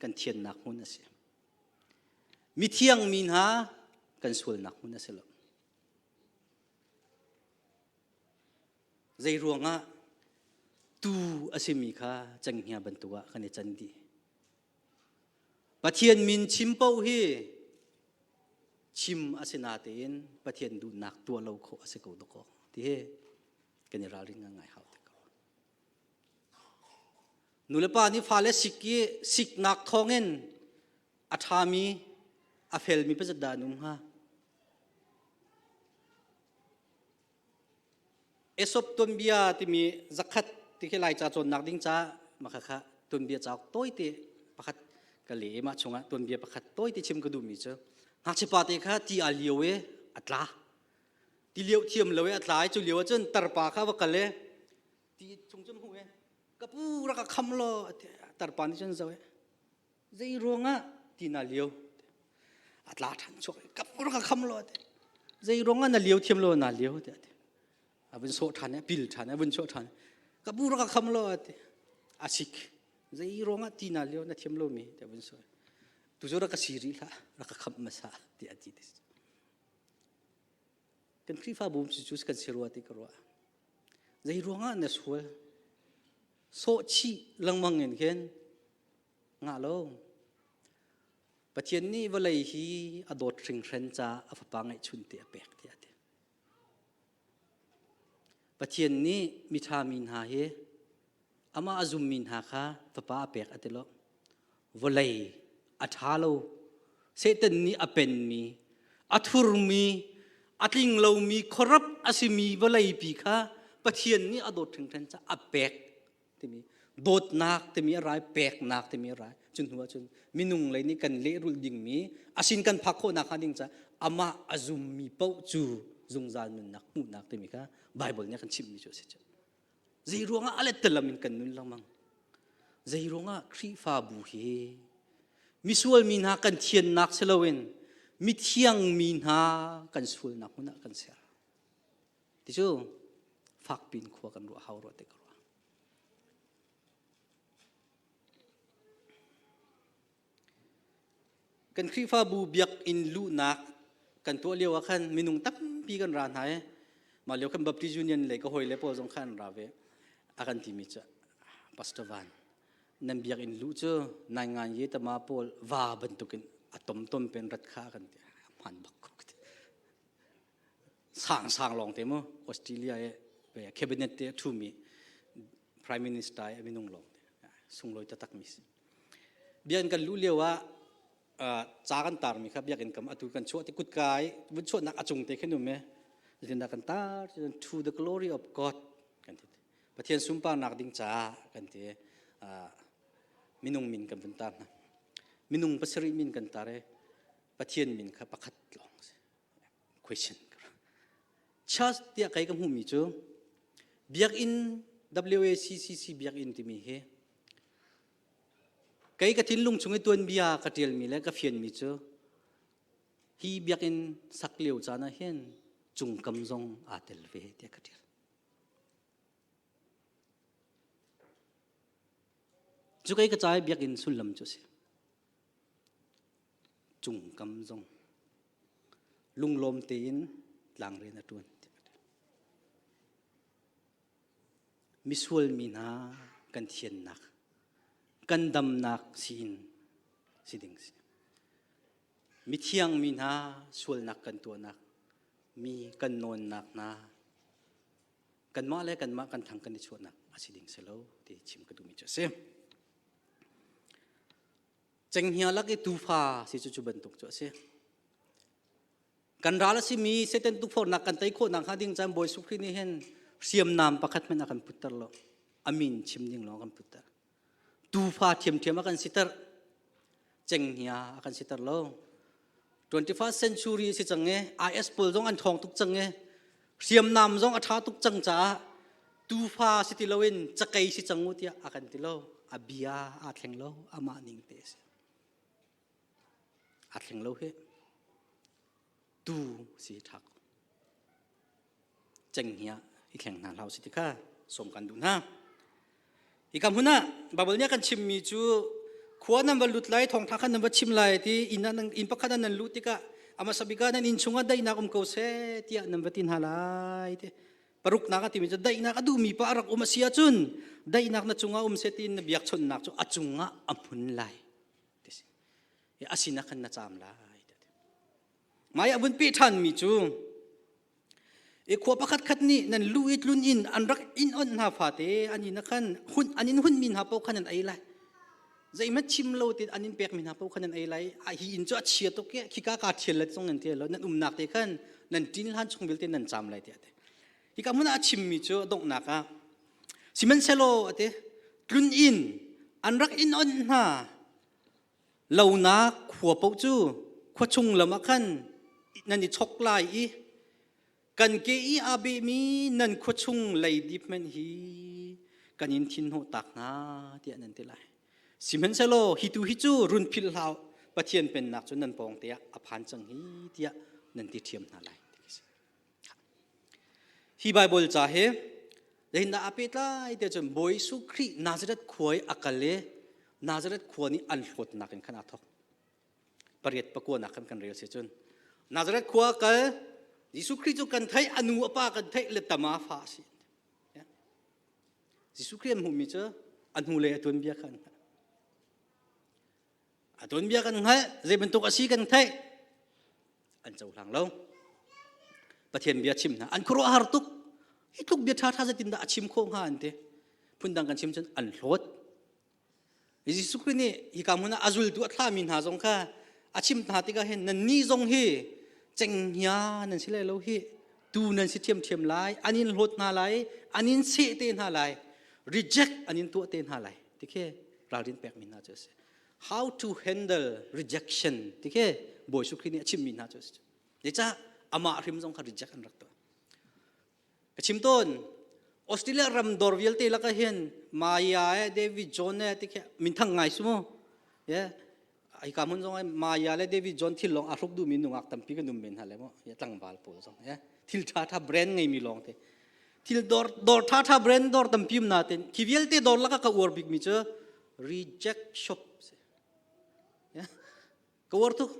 kan thiannak hmun a si. Mithiang mi hna kan sualnak hmun a si lo. Zei ruangah tuu a simi kha cenghngia bantuk ah kan i can dih. Pathian min chim paoh hi chim a si natein Pathian duhnak tuah lo khawh a si ko dawkaw ti hi kan i ralring ngai hau te ko. Nulepa nih fale sik i siknak thawngin a ṭhami a felmi pazat dah an um hnga? Aesop tuanbia timi zakhat ti khi Laica cawnnak ding ca mah kha tuanbia cauk tawite pakhat ka le mah chungah tuanbia pakhat tawite chim ka duhmi cu ngakchia pa te kha ti aa lio i a tla ti lio thiam lo i a tla i cu lio ahcun tarpa kha va kal i ti chung cun hmuh i ka pu rak ka kham law tarpa nih cun zo i zei ruangah ti na lio a tla ṭhan chuak ka pu rak ka kham law zei ruangah na lio thiam lo na lio tiah ti a vun sawh ṭhan a pil ṭhan a vun sawh ṭhan ka pu rak ka kham law ti a sik zei ruangah ti na lio na thiam lomi tiah vun sawh tu cu rak ka si rih hlah rak ka khamh hmasa tiah a ti Kan Khrihfabu cu kan si rua ti ka ruah. Zei ruangah na sual? Sawh chih lengmang in khin ngah lo. Pathian nih vawlei hi a dawt hringhren ca a fapa ngeihchun te a pek tiah a ti. Pathian nih miṭha mi hna hi amah a zummi hna kha fapa a pek a ti lo. Vawlei a ṭha lo. Satan nih a penmi, a thurmi, a tling lomi, khuarap a simi vawleipi kha Pathian nih a dawt hringhran caah a pek timi dawtnak timi a rai peknak timi a rai cun hnu ahcun minung lei nih kan lehrulh dingmi a sin kan phak khawhnak hnga ding caah amah a zummi paoh cu zungzal nunnak hmuhnak timi kha Bible nih a kan chimhmi cu a si cu. Zei ruangah a lettalam in kan nun lengmang? Zei ruangah Khrihfabu hi misual mi hna kan thiannak si loin mithiang mi hna kan sualnak hmun ah kan ser? Ti cu fakpin khua kan ruah hau rua te ka ruah. Kan Khrihfabu biakinn luhnak kan tuah lio ah khan minung tampi kan ra hna i mah lio khan Baptist Union lei ka hawile pawl zong khan an ra ve. A kan timi cu Pastor Van nan biakinn luh cu nai ngan ye tama pawl va bantukin a tomtom pen rat kha kan ti hman bak ko sang sang lawng te mu Australia e cabinet te thumi prime minister e minung lawng te sunglawi taktak mi si Biakinn kan luh lio ah ca kan tarmi kha biakinn kam atu kan chuah ti kutka i vun chuahnak a cung te khin um e zeitindah kan tar to the glory of God kan ti Pathian sunparnak ding caah kan ti minung min kan vun tar hna minung pasarih min kan tar i Pathian min kha pakhat lawng si question church tiah kei ka hmuhmi cu biakinn WACCC biakinn timi hi Kei ka thinlung chung i tuanbia ka ṭialmi le ka fianmi cu hi biakinn sak lio caan ah hin cungkam zong aa tel ve tiah ka ṭial. Cu kei ka ca i biakinn sullam cu a si. Cungkam zong lunglawm tein tlangrian a ṭuan. Misual mi hna kan thiannak, kan damnak siin si ding si. Mithiang mi hna sualnak kan tuahnak, mi kan nawnnak hna, kanmah le kanmah kan thang kan i chuahnak a si ding si lo ti chim ka duhmi cu a si. Cenghngia lak i tuufa si cu cu bantuk cu a si. Kan ral a simi Satan tukforhnak kan tei khawh nakhnga ding caan Bawi Jesuh Khrih nih hin hriamnam pakhat hmanh a kan putter lo. Amin chim ding lawng kan putter. Tufa thiamthiam a kan siter. Cenghngia a kan siter lo. 21st century si cang e IS pawl zong an thawng tuk cang e hriamnam zong a tha tuk cang caah tufa si ti loin cakei si cang u tiah a kan ti lo. A bia aa thleng lo amah ning te a si. Aa thleng lo hi. Tu si tha ko. Cenghngia i thleng hna hlah usih ti kha sawm kan duh hna. Hika hmun ah Baibal nih a kan chimmi cu khua nan va lut lai, thawngtha kha nan va chim lai ti inn ah inn pakhat ah nan luh tikah a hmasa bik ah nan inn chungah daihnak um ko seh tiah nan va ti hna lai ti. Paruknak a timi cu daihnak a duhmi pa a rak um a si ahcun daihnak na cungah um seh tiin na biakchawnhnak cu a cungah a hmun lai ti si. A sinah khan na caam lai. Mai a vun peh ṭhanmi cu I khua pakhat khat nih nan lu i tlun in an rak in onh hna fate an in khan hun an in hunmi hna paoh khan an ei lai. Zeihmanh chim lo tin an in pekmi hna paoh khan an ei lai. A hi inn cu a chia tuk i khika kaa thial le zong nan ti lo. Nan umnak te khan nan ṭin hlan chung vialte nan caam lai tiah a ti. Hika hmun ah a chimmi cu a donghnak ah sihmanhsehlaw a ti tlun inn an rak in onh hna lonak khua paoh cu khua chung lam ah khan nan i chok lai i kan ke i aa behmi nan khua chung leidip hmanh hi kan in thinhnawh tak hna tiah nan ti lai. Sihmanhsehlaw hi tu hi cu run philh hlah Pathian pennak cu nan pawng te ah a phan cang hi tiah nan ti ṭhiam hna lai. Hi Baibal ca hi zeitindah aa pehtlai tiah cun Bawi Jesuh Khrih Nazareth khua i a kal i Nazareth khua nih an hlawtnak in khan aa thawk. Pariat pakuanak khan kan rel si cun Nazareth khua a kal Jesuh Khrih cu kan theih a nu a pa kan theih le tama fa a si. Jesuh Khrih an hmuhmi cu a hnulei a tuanbia kha an hngalh. A tuanbia kan hngalh zei bantuk a si kan theih an cohlang lo Pathian bia chim hna an khuaruahhar tuk hi tluk bia ṭha ṭha zeitindah a chim khawh hnga an ti phundang kan chim cun an hlawt Jesuh Khrih nih hika hmun ah a zultu a thlahmi hna zong kha a chim hna tikah hin nan nih zong hi cenghngia nan si lai lo hi tu nan si ṭhiamṭhiam lai an in hlawt hna lai an in seh te hna lai reject an in tuah te hna lai ti khi ralrin pekmi hna cu a si how to handle rejection ti khi Bawi Jesuh Khrih nih a chimmi hna cu a si. Zeicah amah hrim zong kha reject an rak tuah. Ka chim tawn Australia ram dawr vialte lakah hin Maya e David John e ti khi minthang ngai su mu. Yeah. Ai ka hmun zong Maya le David John thil lawng a hruk duhmi nungak tampi kan um men hna le mu. Ya tlangval pawl zong. Yeah. Thil tha tha brand ngeimi lawng te. Thil dawr dawr tha tha brand dawr tampi um natin khi vialte dawr lakah ka uar bikmi cu reject shop ka uar tuk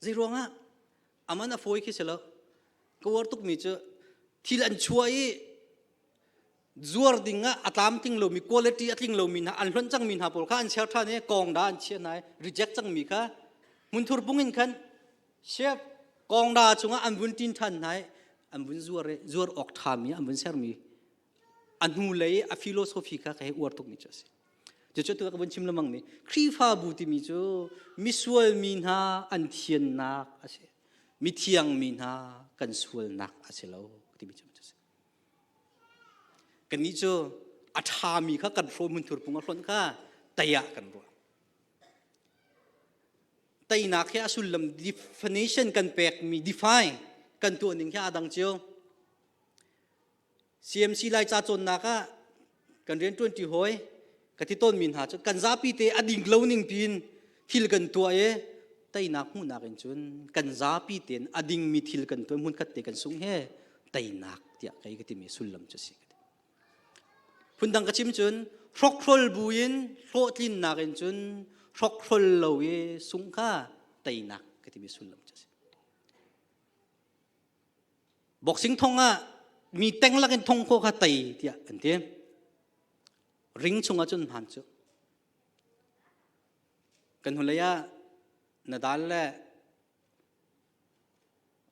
zei ruangah aman a fawi khi si lo ka uar tukmi cu thil an chuah i zuar ding ah a tlamtling lomi quality a tling lomi hna an hlonh cangmi hna pawl kha an share ṭhan i kong da an chiah hna i reject cangmi kha hmunthur pung in khan chef kong da chungah an vun ṭin ṭhan hna i an vun zuar i zuar awk ṭhami an vun sermi a hnulei a philosophy kha ka hei uar tukmi cu a si. Cucu tu ka vun chim lengmang mi Khrihfabu timi cu misual mi hna an thiannak a si. Mithiang mi hna kan sualnak a si lo timi cu a si. Kannih cu a ṭhami kha kan hrawm hmunthur pung a hlonh kha tei ah kan ruah. Teinak hi a sullam definition kan pekmi define kan tuah ning hi aa dang cio. CMC Laica cawnnak ah kan rianṭuanṭi hawi ka ti tawnmi hna cu kan zapi te a ding lo ning piin thil kan tuah i teinak hmuhnak in cun kan zapi tein a dingmi thil kan tuah hmunkhat te kan sung he teinak tiah kei ka timi sullam cu a si. Phundang ka chim cun hrokhrol buin hlawhtlinnak in cun hrokhrol lo i sung kha teinak ka timi sullam cu a si. Boxing thong ah mi teng lakin thong kho kha tei tiah an ti. Ring chungah cun hmaan cu. Kan hnulei ah Nadal le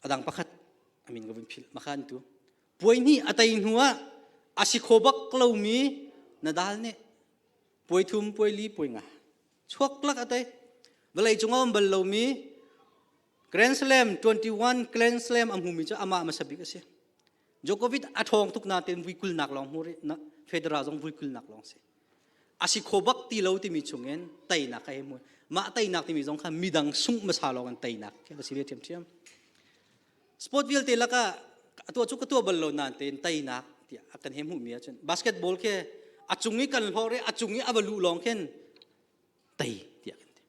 adang pakhat amin ka vun philh makhan tu. Puai hnih a tei hnu ah a si kho bak lomi Nadal nih puai thum, puai li, puai nga chuak lak a tei. Vawlei cung a um bal lomi Grand Slam 21 Grand Slam a hmumi cu amah hmasa bik a si. Djokovic a ṭhawng tuk nain vui kulnak lawng hmu rih. Federer zong vui 20 nak lawng si. Asi kho bak ti lo timi chungin teinak kha hei hmu. Mah teinak timi zong kha midang sungh hmasa lawng in teinak khi a si ve ṭhiamṭhiam. Sport vialte lakah atuah cu ka tuah bal lo nain tein teinak tiah a kan he hmuhmi ahcun basketball khi a cung i kan hlawr i a cung i a va luh lawng khin tei tiah kan ti.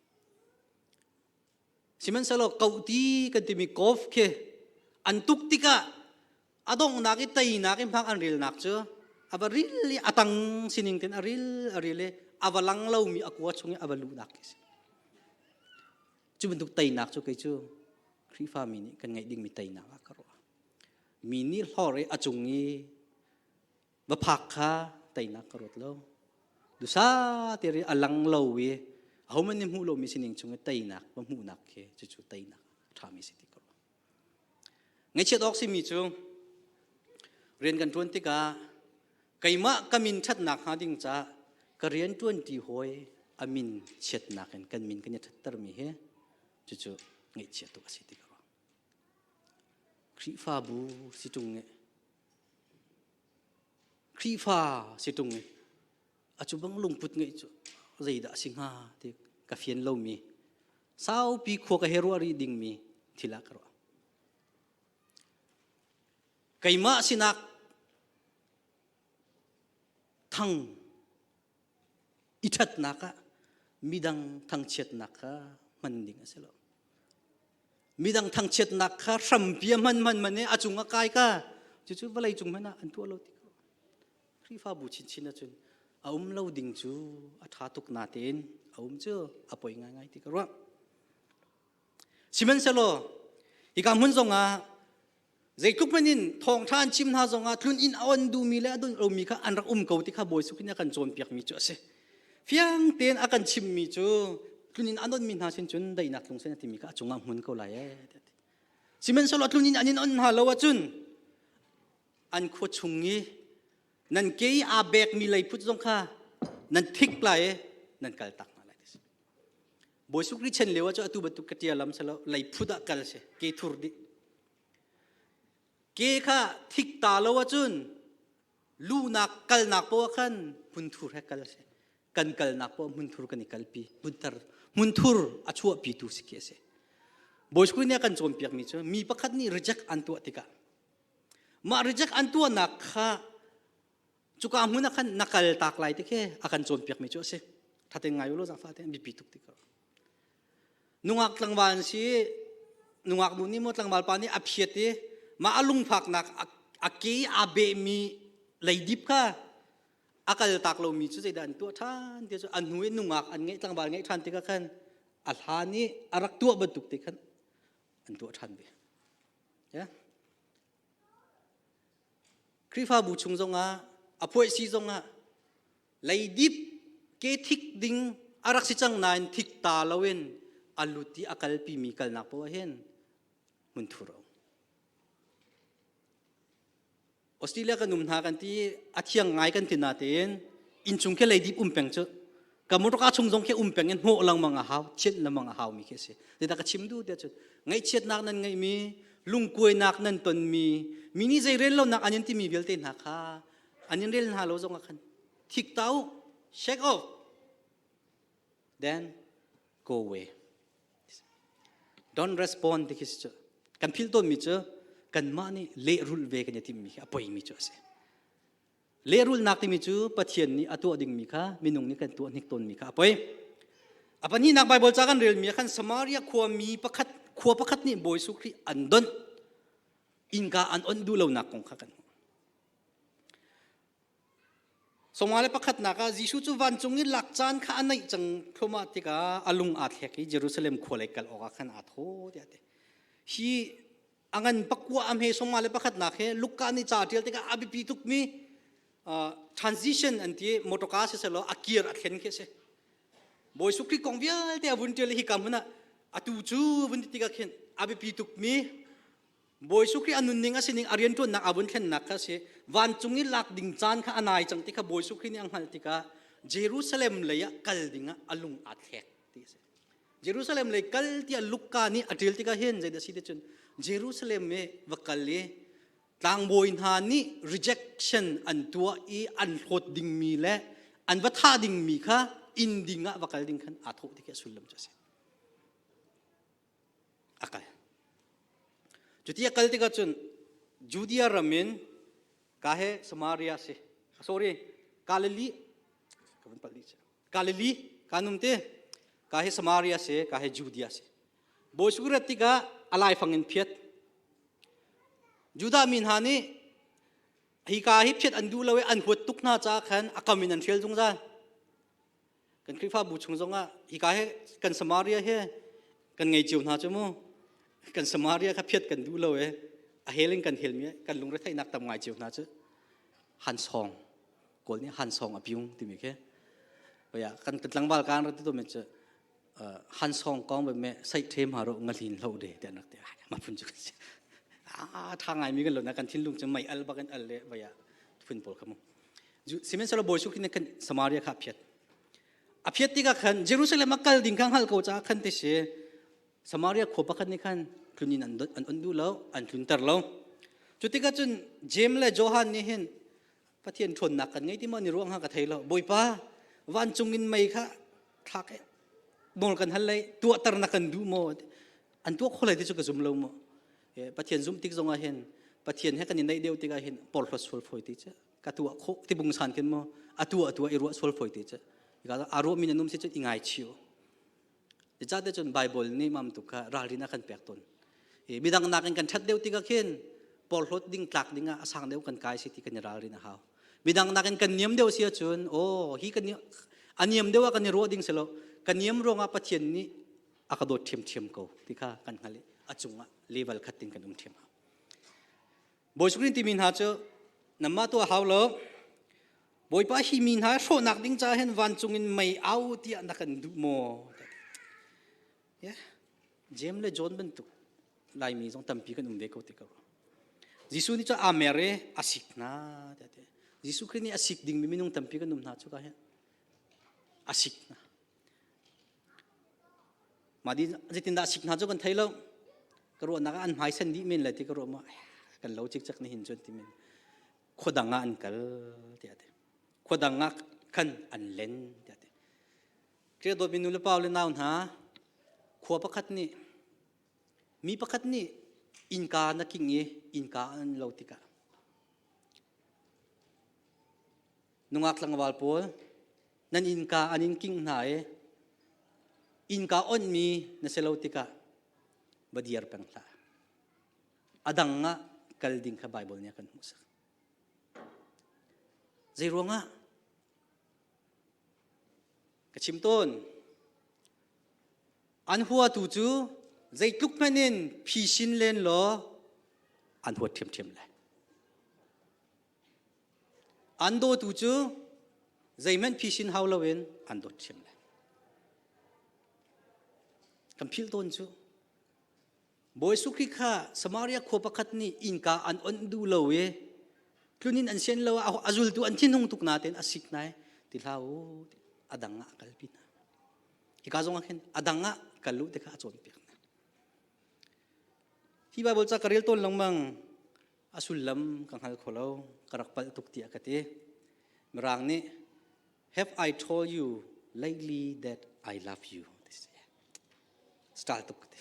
Sihmanhsehlaw kohti kan timi golf khi an tuk tikah a donghnak i teinak i hmak an relnak cu a va ril i a tang sining ten a ril a ril i a va lang lomi a kua chung i a va luhnak khi si. Cu bantuk teinak cu kei cu Khrihfami nih kan ngeih dingmi teinak ah ka ruah. Mi nih hlor i a cung i va phak kha teinak ka ruat lo. Dusa te ri a lang lo i ahohmanh nih hmuh lomi sining chung i teinak va hmuhnak khi cucu teinak a ṭhami si ti ka ruah. Ngaihchiat awk simi cu rian kan ṭuan tikah keimah ka min ṭhatnak hnga ding caah ka rian ṭuanṭi hawi a min chiatnak in kan min kan i ṭhattermi hi cucu ngaihchia tuk a si ti ka ruah. Khrihfabu si ṭung i Khrihfa si ṭung i a cu bang lungput ngeih cu zeidah a si hnga ti ka fian lomi saupi khua ka he ruah rih dingmi thil ah ka ruah. Keimah sinak thang i ṭhatnak ah midang thangchiatnak kha hman ding a si lo. Midang thangchiatnak kha hrampi a hman hman man i a cung a kai ka cucu vawlei cung hmanh ah an tuah lo ti ko. Khrihfabu chinchin ahcun a um lo ding cu a ṭha tuk natein a um cu a poi ngaingai ti ka ruah. Sihmanhsehlaw hika hmun zongah zeitluk hmanh in thawngṭha an chim hna zongah tlun inn a on duhmi le a don lomi kha an rak um ko ti kha Bawi Jesuh nih a kan cawnpiakmi cu a si. Fiang tein a kan chimmi cu tlun inn a donmi hna sin cun daihnak tlung sen a timi kha a cungah hmun ko lai ee. Sihmanhsehlaw tlun inn an in on hna lo ahcun an khua chung i nan ke i aa bekmi leiphut zong kha nan thik lai i nan kal tak hna lai ti si. Bawi Sukri chen lio ah cu atu bantuk ka ṭial lam selo leiphut ah kal si ke thur dih. Ke kha thik ta lo ahcun lunak kalnak poah khan hmunthur he kal si. Kan kalnak poah hmunthur kan i kalpi. Hmunthur hmunthur a chuahpitu si khi a si. Bawi Sukri nih a kan cawnpiakmi cu mi pakhat nih reject an tuah tikah mah reject an tuahnak kha cuka hmun ah khan na kal tak lai ti khi a kan cawnpiakmi cu a si. Thaten ngai u law zaangfah te biapi tuk ti ko. Nungak tlangval an si nungak nu nih maw tlangval pa nih a phiat i mah a lungfaknak a ke aa behmi leidip kha a kal tak lomi cu zeidah an tuah ṭhan ti cu a hnu i nungak an ngeih tlangval ngeih ṭhan tikah khan a hlan i a rak tuah bantuk te khan an tuah ṭhan ve. Yeah. Khrihfabu chung zongah a phuaisi zongah leidip ke thik ding a rak si cang nain thik ta loin a lut i a kalpimi kalnak poah hin hmunthur a um. Australia kan um hna kan ti a thiang ngai kan ti natein innchung khi leidip um peng cu ka motorka chung zong khi um peng in hnawh lengmang a hau chiat lengmang a hau mi khi a si tidah ka chim duh tiah cun ngaihchiatnak nan ngeihmi lungkuainak nan tonmi mi nih zei rel lonak an in timi vialte hna kha an in rel hna lo zong ah khan thik ta u shake off then go away don't respond ti khi cu kan philh tawnmi cu kanmah nih lehrulh ve kan i timmi khi a poimi cu a si Lehrulhnak timi cu Pathian nih a tuah dingmi kha minung nih kan tuah hnik tawnmi kha a poi. A pahnihnak Baibal ca kan relmi ah khan Samaria khuami pakhat khua pakhat nih Bawi Jesuh Khrih an donh innka an onh duh lonak kong kha kan hmuh. Sawma le pakhatnak ah Jesuh cu vancung i lak caan kha a naih cang thluahmah tikah a lung aa thlek i Jerusalem khua lei kal awkah khan aa thaw tiah a ti. Hi a ngan pakua a hme sawma le pakhatnak he Luka nih ca a ṭial tikah a biapi tukmi transition an ti motorka siselaw a kir a thlen khi a si. Bawi Jesuh Khrih kong vialte a vun ṭial i hika hmun ah atu cu vun ti tikah khin a biapi tukmi Bawi Jesuh Khrih a nunning a sining a rianṭuannak a vun thlennak kha a si. Vancung i lak ding caan kha a nai cang ti kha Bawi Jesuh Khrih nih a hngalh tikah Jerusalem lei ah kal ding ah a lung aa thlek ti a si. Jerusalem lei kal tiah Luka nih a ṭial tikah hin zeidah a si ti cun Jerusalem i va kal i Tlangbawi hna nih rejection an tuah i an hlawt dingmi le an va thah dingmi kha inn ding ah va kal ding khan aa thawh ti khi a sullam cu a si. A kal. Cuti a kal tikah cun Judea ram in ka he Samaria si. Sorry, Galilee ka vun palh dih. Galilee ka num te ka he Samaria si, ka he Judea si. Bawi Surat tikah a laifang in phiat. Judah mi hna nih hika hi phiat an duh lo i an huat tuk hna caah khan a kam in an hrial zungzal. Kan Khrihfabu chung zongah hika hi kan Samaria hi kan ngei cio hna cu mu. Kan Samaria kha phiat kan duh lo i a hel in kan helmi kan lungretheihnak tam ngai cio hna cu han song kawl nih han song a piung timi khi kan tlangval kan rat tu mi cu han song kong be me sai them ha ro ngalin hlo de te nak te ma phun chu a tha ngai mi kan lo na kan thinlung chu mai al bak an al le vaya phun pol khamu sihmanhsehlaw bawi su khin kan Samaria kha phiat a phiat tikah khan Jerusalem a kal ding kha hngal ko ca khan te si Samaria khua pakhat nih khan tlunin an an on duh lo an tlunter lo cu tikah cun Jeim le Johan nih hin Pathian ṭhawnnak kan ngei ti maw ni ruang ha ka thei lo Bawipa vancung in mei kha thlak e nawl kan hal lei tuahter na kan duh maw an tuah kho lai ti cu ka zum lo maw Pathian zum tik zongah hin Pathian he kan i naih deuh tikah hin porhlawt sual fawi ti cu ka tuah khawh ti bungsan khin maw a tuah tuah i ruah sual fawi ti cu a ruah mi na num si cu i ngai chiu Cate cun Bible nih mam tu kha ralrin a kan pek tawn. Midang nakin kan ṭhat deuh tikah khin porhlawt ding tlak ding ah a sang deuh kan kai si ti kan i ralrin a hau. Midang nakin kan niam deuh si ahcun aw hi kan a niam deuh ah kan i ruah ding si lo. Kan niam ruangah Pathian nih a ka dawt ṭhiamṭhiam ko ti kha kan hngalh i a cungah level khat tin kan um ṭhiam hau. Bawi Sukrin timi hna cu namah tuah hau lo. Bawipa hi mi hna hrawhnak ding caah hin vancung in mei au tiah na kan duh maw? Yeah. James le John bantuk Laimi zong tampi kan um ve ko ti ko. Jesuh nih cu aa mer i a sik hna tiah ti. Jesuh Khrih nih a sik dingmi minung tampi kan um hna cu ka hin. A sik hna. Mah di zeitindah a sik hna cu kan thei lo. Ka ruahnak ah an hmai sen dih men le ti ka ruah maw kan lo cikcek ni hin cun ti men. Khua dang ah an kal tiah a ti. Khua dang ah khan an len tiah a ti. Khrih dawtmi nu le pa le nau hna, khua pakhat nih mi pakhat nih innka na king i innka an lo tikah nungak tlangval pawl nan innka an in king hna i innka onhmi na si lo tikah va dir peng hlah. A dang ah kal ding kha Baibal nih a kan hmuhsak. Zei ruangah? Ka chim tawn. An huatu cu zeitluk hmanh in phisin len law an huat ṭhiamṭhiam lai. An dawtu cu zeihmanh phisin hau loin an dawt ṭhiam lai. Kan philh tawn cu Bawi Khrih kha Samaria khua pakhat nih innka an onh duh lo i tlun an sian lo a zultu an thinhung tuk nain a sik nai ti hlah u a dang ah a kalpi hna. Hika zong ah khin a dang ah kal u ti kha a cawnpiak hna. Hi Bible ca ka rel tawn lengmang a sullam ka hngal kho lo ka rak palh tuk tiah ka ti. Mirang nih have I told you lately that I love you? Style tuk ka ti.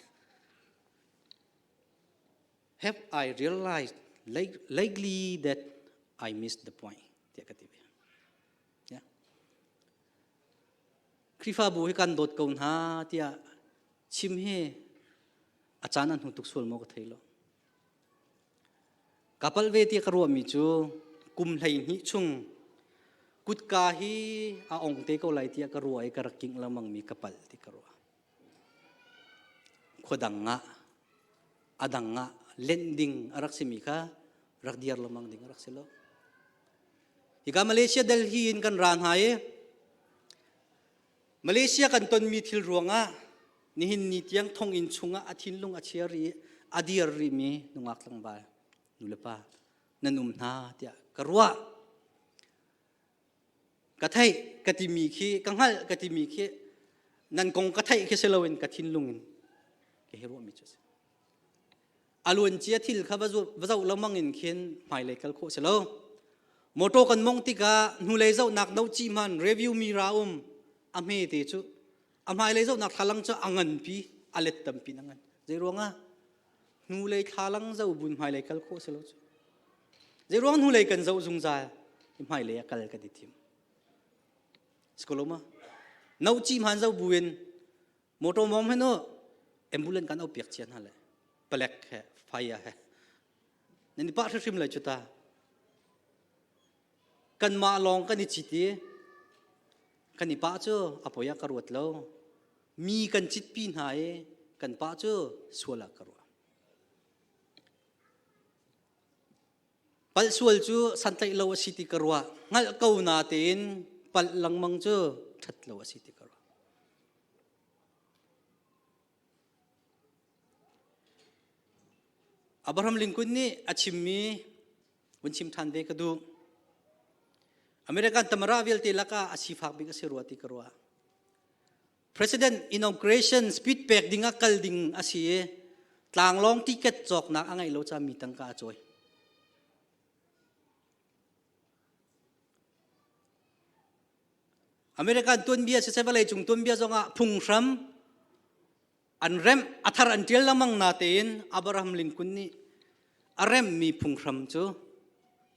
Have I realized lately that I missed the point? Tiah ka ti ve. Yeah. Khrihfabu hi kan dawt ko hna tiah chim hi a caan an hnu tuk sual maw ka thei lo. Ka palh ve ti ka ruahmi cu kum 12 chung kutka hi a ong te ko lai tiah ka ruah i ka rak kingh lengmang mi ka palh ti ka ruah. Khua dang ah a dang ah lenh ding a rak simi kha rak diar lengmang ding a rak si lo. Hika Malaysia Delhi in kan ra hna i Malaysia kan tonmi thil ruangah nihin ni tiang thonginn chungah a thinlung a chia ri a dir rihmi nungak tlangval nulepa nan um hna tiah ka ruah. Ka theih ka timi khi ka hngalh ka timi khi nan kong ka theih khi si loin ka thinlung in ka hi ruahmi cu a si. A luancia thil kha va zoh lengmang in khin hmailei kal khawh si lo. Motor kan mong tikah hnulei zohnak no ci hman review mira um a hme te cu a hmailei zohnak thlalang cu a nganpi a let tampi na ngan. Zei ruangah hnulei thlalang zoh bun hmailei kal khawh si lo cu. Zei ruang hnulei kan zoh zungzal hmailei a kal kan i thim. Sikoloma no ci hman zoh buin Motor mong he no ambulance kan au piak chia hna le palek he fire he nan i pah hrimhrim lai cu ta kanmah lawng kan i cit i kan i pah cu a poi ah ka ruat lo mi kan citpi hna i kan pah cu sual ah ka ruah palh sual cu santlaih lo a si ti ka ruah hngalh ko na tein palh lengmang cu ṭhat lo a si ti ka ruah Abraham Lincoln nih a chimmi vun chim ṭhan ve ka duh. American tamara vialte lakah a sifak bik a si rua ti ka ruah. President inauguration speech pek ding ah kal ding a si i tlanglawng ticket cawknak a ngeih lo caah mi tangka a cawi. American tuanbia siseh vawlei cung tuanbia zongah phunghram an remh a thar an ṭial lengmang natein Abraham Lincoln nih a remhmi phunghram cu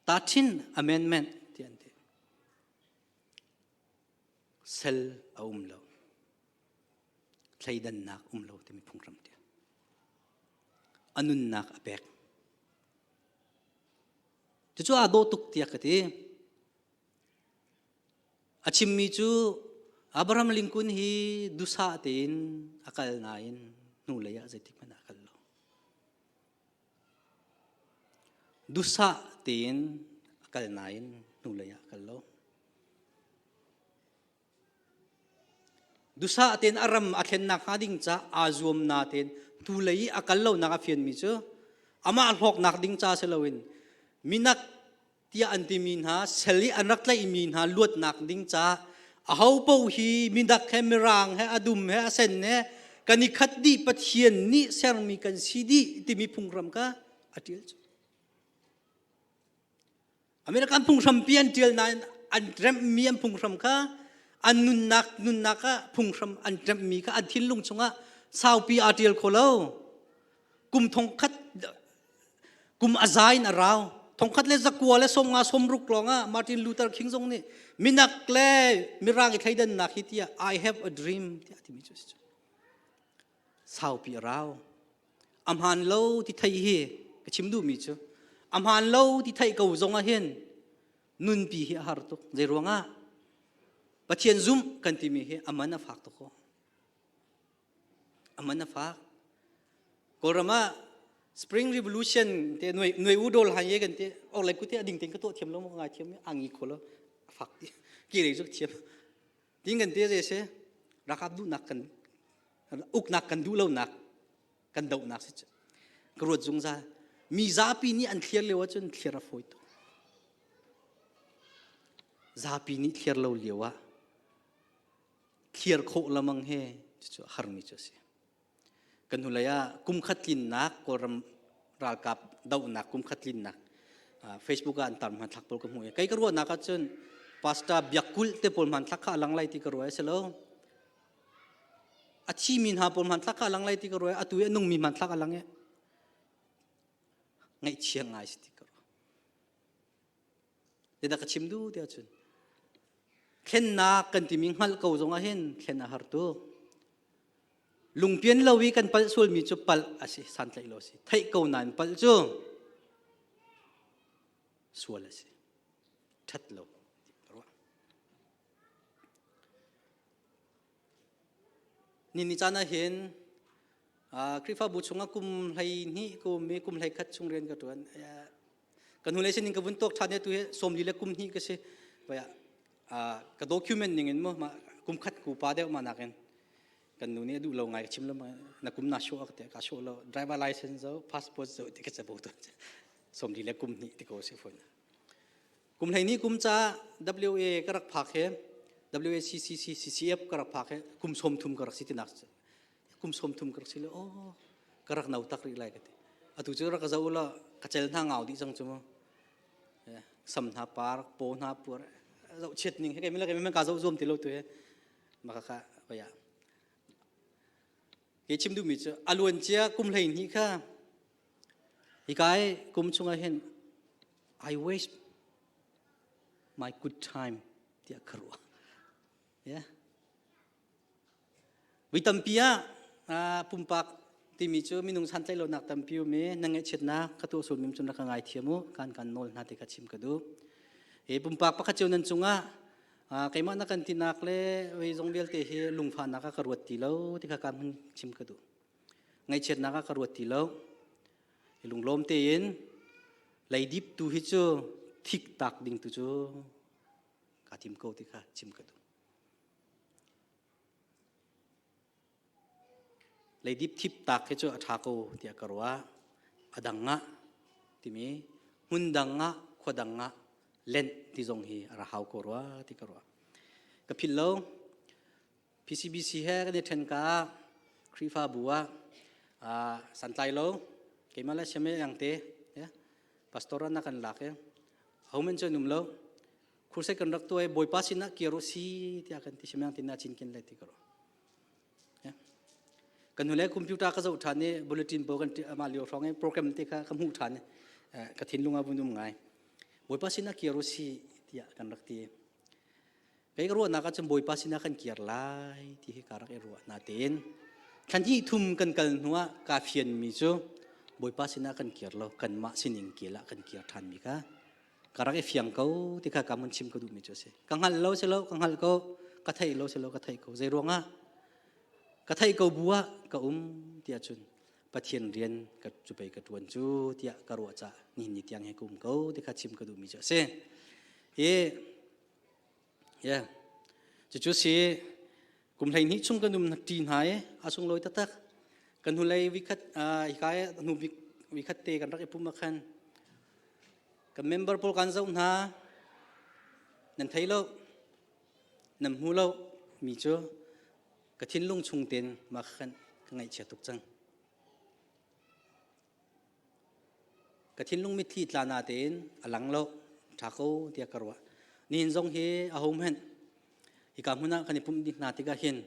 13 Amendment ti an ti. Sel a um lo. Thleidannak um lo timi phunghram ṭial. A nunnak a pek. Cucu aa dawh tuk tiah ka ti. A chimmi cu Abraham Lincoln hi duhsah tein a kal nain hnulei ah zeitik hmanh ah a kal lo. Duhsah tein a kal nain hnulei ah a kal lo. Duhsah tein a ram a thlennak hnga ding ca aa zuam natein hnulei i a kal lonak a fianmi cu amah hlawknak ding ca si loin minak tiah an timi hna sel i an rak tlaihmi hna luatnak ding ca aho paoh hi minak he mirang he a dum he a sen he kan i khat dih Pathian nih sermi kan si dih timi phunghram kha a ṭial cu. American phunghrampi an ṭial nain an remhmi an phunghram kha an nunnak nunnak ah phunghram an remhmi kha an thinlung chungah saupi aa ṭial kho lo. Kum thongkhat kum a za in a rau. Thongkhat le zakua le 50 60 lawng ah Martin Luther King zong nih minak le mirang i thleidannak hi tiah I have a dream tiah a timi cu a si. Saupi a rau. A hmaan lo ti theih hi ka chim duhmi cu a hmaan lo ti theih ko zong ah hin nunpi hi a har tuk. Zei ruangah? Pathian zumh kan timi hi a man a fak tuk ko. A man a fak. Kawlram ah Spring Revolution te nuai nuai u dol han ye kan te or lai ku te ading ten ka to thiam lo mo ngai thiam angi kholo a fak ti ki rei zuk thiam Tin kan ti se rakap duhnak kan uknak kan duh lonak kan dohnak si ka ruat zungzal mi zapi nih an thliar lio ahcun thliar a fawi tuk zapi nih thliar lo lio ah thliar khawh lamang he cucu harmi cu a si Kan hnulei ah kum khat tlinnak Kawlram ralkap dohnak kum khat tlinnak Facebook ah an tar hmanthlak pawl ka hmuh i kei ka ruahnak ahcun pastor biakkulh te pawl hmanthlak kha a lang lai ti ka ruah si lo. A thimi hna pawl hmanthlak kha a lang lai ti ka ruah atu i a nungmi hmanthlak a lang i ngaihchia ngai si ti ka ruah. Zeidah ka chim duh ti ahcun thlennak kan timi hngalh ko zong ah hin thlen a har tuk. Lungpian lo i kan palh sualmi cu palh a si, santlaih lo a si. Theih ko nain palh cu sual a si. Ṭhat lo. Ni ni caan ah hin Khrihfabu chungah kum 12 kum i kum 11 chung rian ka ṭuan. Ka hnulei sinin ka vun tuak ṭhan i atu hi 40 le kum hnih ka si. Ka document ning in mu kum khat ku pa deuh ma nakin kan nu nih a duh lo ngai ka chim lo na kum na show ka te ka show lo driver license zo passport zo ti ka chabo to 40 le kum hnih ti ko si phone kum hlei ni kum ca WA ka rak phak he WACCC CCF ka rak phak he kum 30 ka rak si tinak kum 30 ka rak si le oh ka rak nau tak rih lai ka ti. Atu cu rak ka zoh ulaw ka cel hna ngau dih cang cu mu. Sam hna par, paw hna puar. Zoh chiat ning he kei kei ka zoh zuam ti lo tu he. Maka kha vaya. Ke chim duhmi cu a luan cia kum 12 kha hikai kum chungah hin I waste my good time tiah ka ruah. Yeah. Voi tampi ah pumpak timi cu minung santlaih lonak tampi um i na ngaihchiatnak ka tuah sual mim cun rak ka ngaithiam u kan kan nawl hna ti kha chim ka duh. Hi pumpak pakhat cio nan cungah keimah na kan tinak le voi zong vialte hi lungfahnak ah ka ruat ti lo ti kha ka hun chim ka duh. Ngaihchiatnak ah ka ruat ti lo. Lunglawm tein leidip tu hi cu thik tak ding tu cu kaa tim ko ti kha chim ka duh. Leidip thip tak hi cu a ṭha ko tiah ka ruah. A dang ah timi hmun dang ah khua dang ah lenh ti zong hi a ra hau ko rua ti ka ruah. Ka philh lo. PCBC he kan i ṭhen ka Khrihfabu ah santlai lo keimah le siame yang te pastor na kan lak i homen cu num lo Crusade kan rak tuah i Bawipa sinah kir u si tiah kan ti siamang tin na cinken lai ti ka ruah. Kan hnu le computer ka zoh ṭhan i bulletin bo kan ama lio hrawng i program te kha ka hmuh ṭhan i ka thinlung a vun um ngai. Bawipa sinah kir u si tiah kan rak ti. Kei ka ruahnak ahcun Bawipa sinah kan kir lai ti hi ka rak i ruah natein thlan hnih thum kan kal hnuah kaa fianmi cu Bawipa sinah kan kir lo kanmah sining kel ah kan kir ṭhanmi kha ka rak i fiang ko ti kha ka mun chim ka duhmi cu a si. Ka hngalh lo si lo ka hngalh ko, ka theih lo si lo ka theih ko. Zei ruangah ka theih ko bu ah ka um tiah cun Pathian rian ka cu pei ka ṭuan cu tiah ka ruah cah nihin ni tiang he ka um ko ti kha chim ka duhmi cu a si. Hi yeah. Cucu si kum 12 chung kan um ṭi hna i a sunglawi taktak. Kan hnulei vikhat hika i hnu bik vikhat te kan rak i pum ah khan Kan member pawl kan zoh hna. Nan thei lo, nan hmu lo mi cu ka thinlung chung tein mah khan ka ngaihchia tuk cang. Ka thinlung mitthli tla na tein a lang lo, ṭha ko tiah ka ruah. Nihin zong hi a ho hmanh hika hmun ah kan i pumh dih hna tikah hin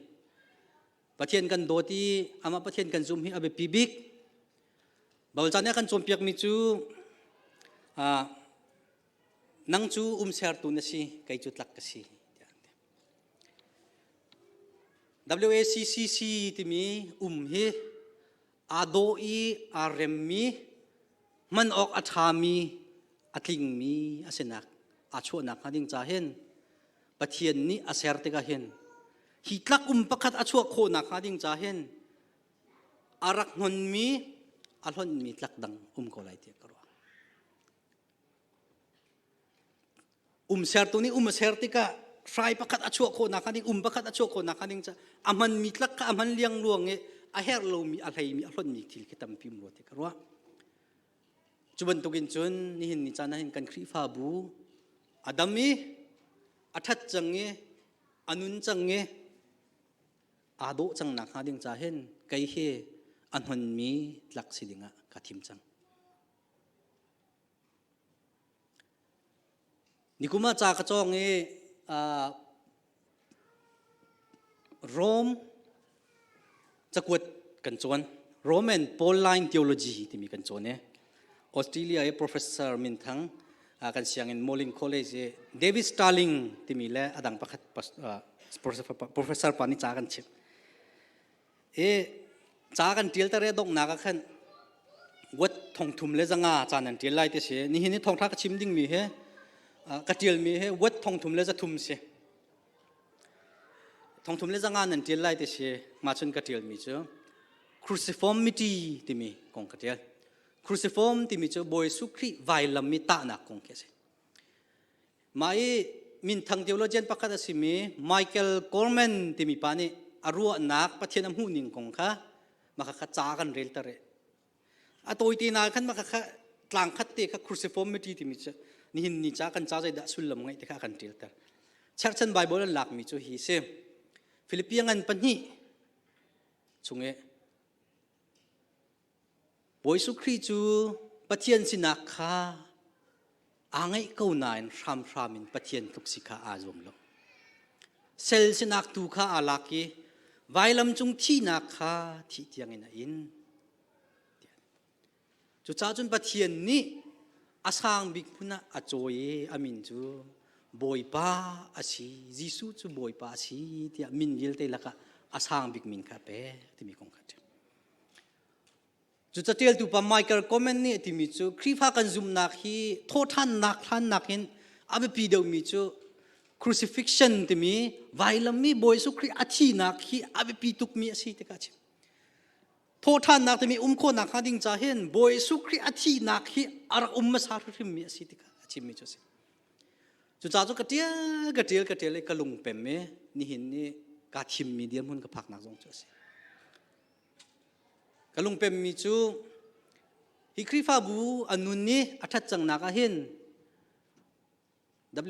Pathian kan dawt i amah Pathian kan zum hi a biapi bik. Baibal ca nih a kan cawnpiakmi cu nang cu umsertu na si, kei cu tlak ka si tiah an ti. WACCC timi um hi aa dawh i aa remmi, hman awk a ṭhami, a tlingmi a sinak aa chuahnak hnga ding ca hin Pathian nih a ser tikah hin hi tlak um pakhat a chuah khawhnak hnga ding ca hin a rak hnonmi a hlonhmi tlak dang um ko lai tiah ka ruah. Um sertu nih um a ser tikah hrai pakhat a chuah khawhnak hnga ding um pakhat a chuah khawhnak hnga ding ca a hmanmi tlak kha a hman liangluang i a herh lomi a hleimi a hlonhmi thil khi tampi um rua ti ka ruah. Cu bantukin cun nihin ni caan ah hin kan Khrihfabu a dam i a ṭhat cang i a nun cang i aa dawh cang nak hnga ding ca hin kei hi a hnonmi tlak si dingah ka thim cang. Nikum ah ca ka cawng i Rome cakuat kan cawn. Roman Pauline Theology timi kan cawn i Australia i professor minthang kan sianginn Morling College i David Starling timi le a dang pakhat professor pa nih ca kan chimh. I ca kan ṭial tar i a donghnak ah khan wat 3500 ca nan ṭial lai ti si. Nihin i thawngṭha ka chim dingmi hi ka ṭialmi hi wat 3300 si. 3500 nan ṭial lai ti si. Mah cun ka ṭialmi cu cruciformity timi kong ka ṭial. Cruciform timi cu Bawi Jesuh Khrih vailam i tahnak kong khi a si. Mah i minthang theologian pakhat a simi Michael Coleman timi pa nih a ruahnak Pathian a hmuhning kong kha mah kha ca kan rel ter i a tawite na khan mah kha tlang khat te kha cruciformity timi cu nihin ni ca kan ca zeidah sullam ngeih te kha kan ṭial ter. Cherhchan Bible an lakmi cu hi si. Philippian ngan pahnih chung i. Bawi Jesuh Khrih cu Pathian sinak kha aa ngeih ko nain hramhram in Pathian tluk si kha aa zuam lo. Sel sinak tu kha aa lak i vailam cung thihnak kha thih tiangin a in. Cucaah cun Pathian nih a sang bik hmun ah a cawi i a min cu Bawipa a si, Jesuh cu Bawipa a si tiah min vialte lakah a sang bik min kha a pek timi kong kha a ṭial. Cu catialtu pa Michael Coleman nih a timi cu Khrihfa kan zumhnak hi thawhṭhannak hlannak in a biapi deuhmi cu crucifixion timi vailam i Bawi Jesuh Khrih a thihnak hi a biapi tukmi a si tikah a chim. Thawhṭhannak timi um khawhnak hnga ding ca hin Bawi Jesuh Khrih a thihnak hi a rak um hmasa hrimhrimmi a si tikah a chimmi cu a si. Cucaah cu ka ṭial ka ṭial ka ṭial i ka lungpem i nihin ni kaa thimmi dirhmun ka phaknak zong cu a si. Ka lungpemmi cu hi Khrihfabu a nun i a ṭhat cangnak ah hin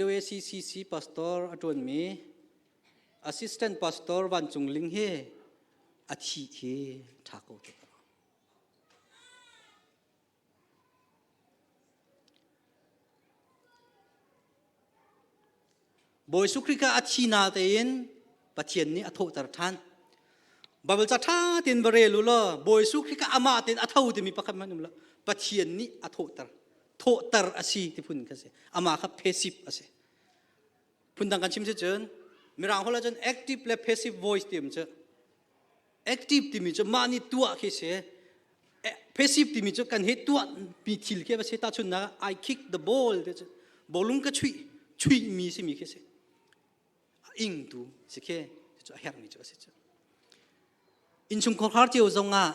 WACCC pastor a ṭuanmi assistant pastor Van Cung Ling hi a thih hi ṭha ko ti ka ruah. Bawi Jesuh Khrih kha a thi na tein Pathian nih a thawhter ṭhan. Bible ca ṭha tein va rel u law Bawi Jesuh Khrih kha amah tein a tho timi pakhat hmanh um lo. Pathian nih a thawhter. Thawhter a si ti phun kha si. Amah kha passive a si. Phundang kan chim si cun Mirang holh ahcun active le passive voice ti um cu. Active timi cu mah nih tuah khi si. Passive timi cu kan he tuah mi thil khi va si. Tahchunhnak ah I kick the ball ti cu bawlung ka chuih chuih mi si mi khi si. Ing tu si khi cu a herh mi cu a si cu. Innchungkhar cio zong ah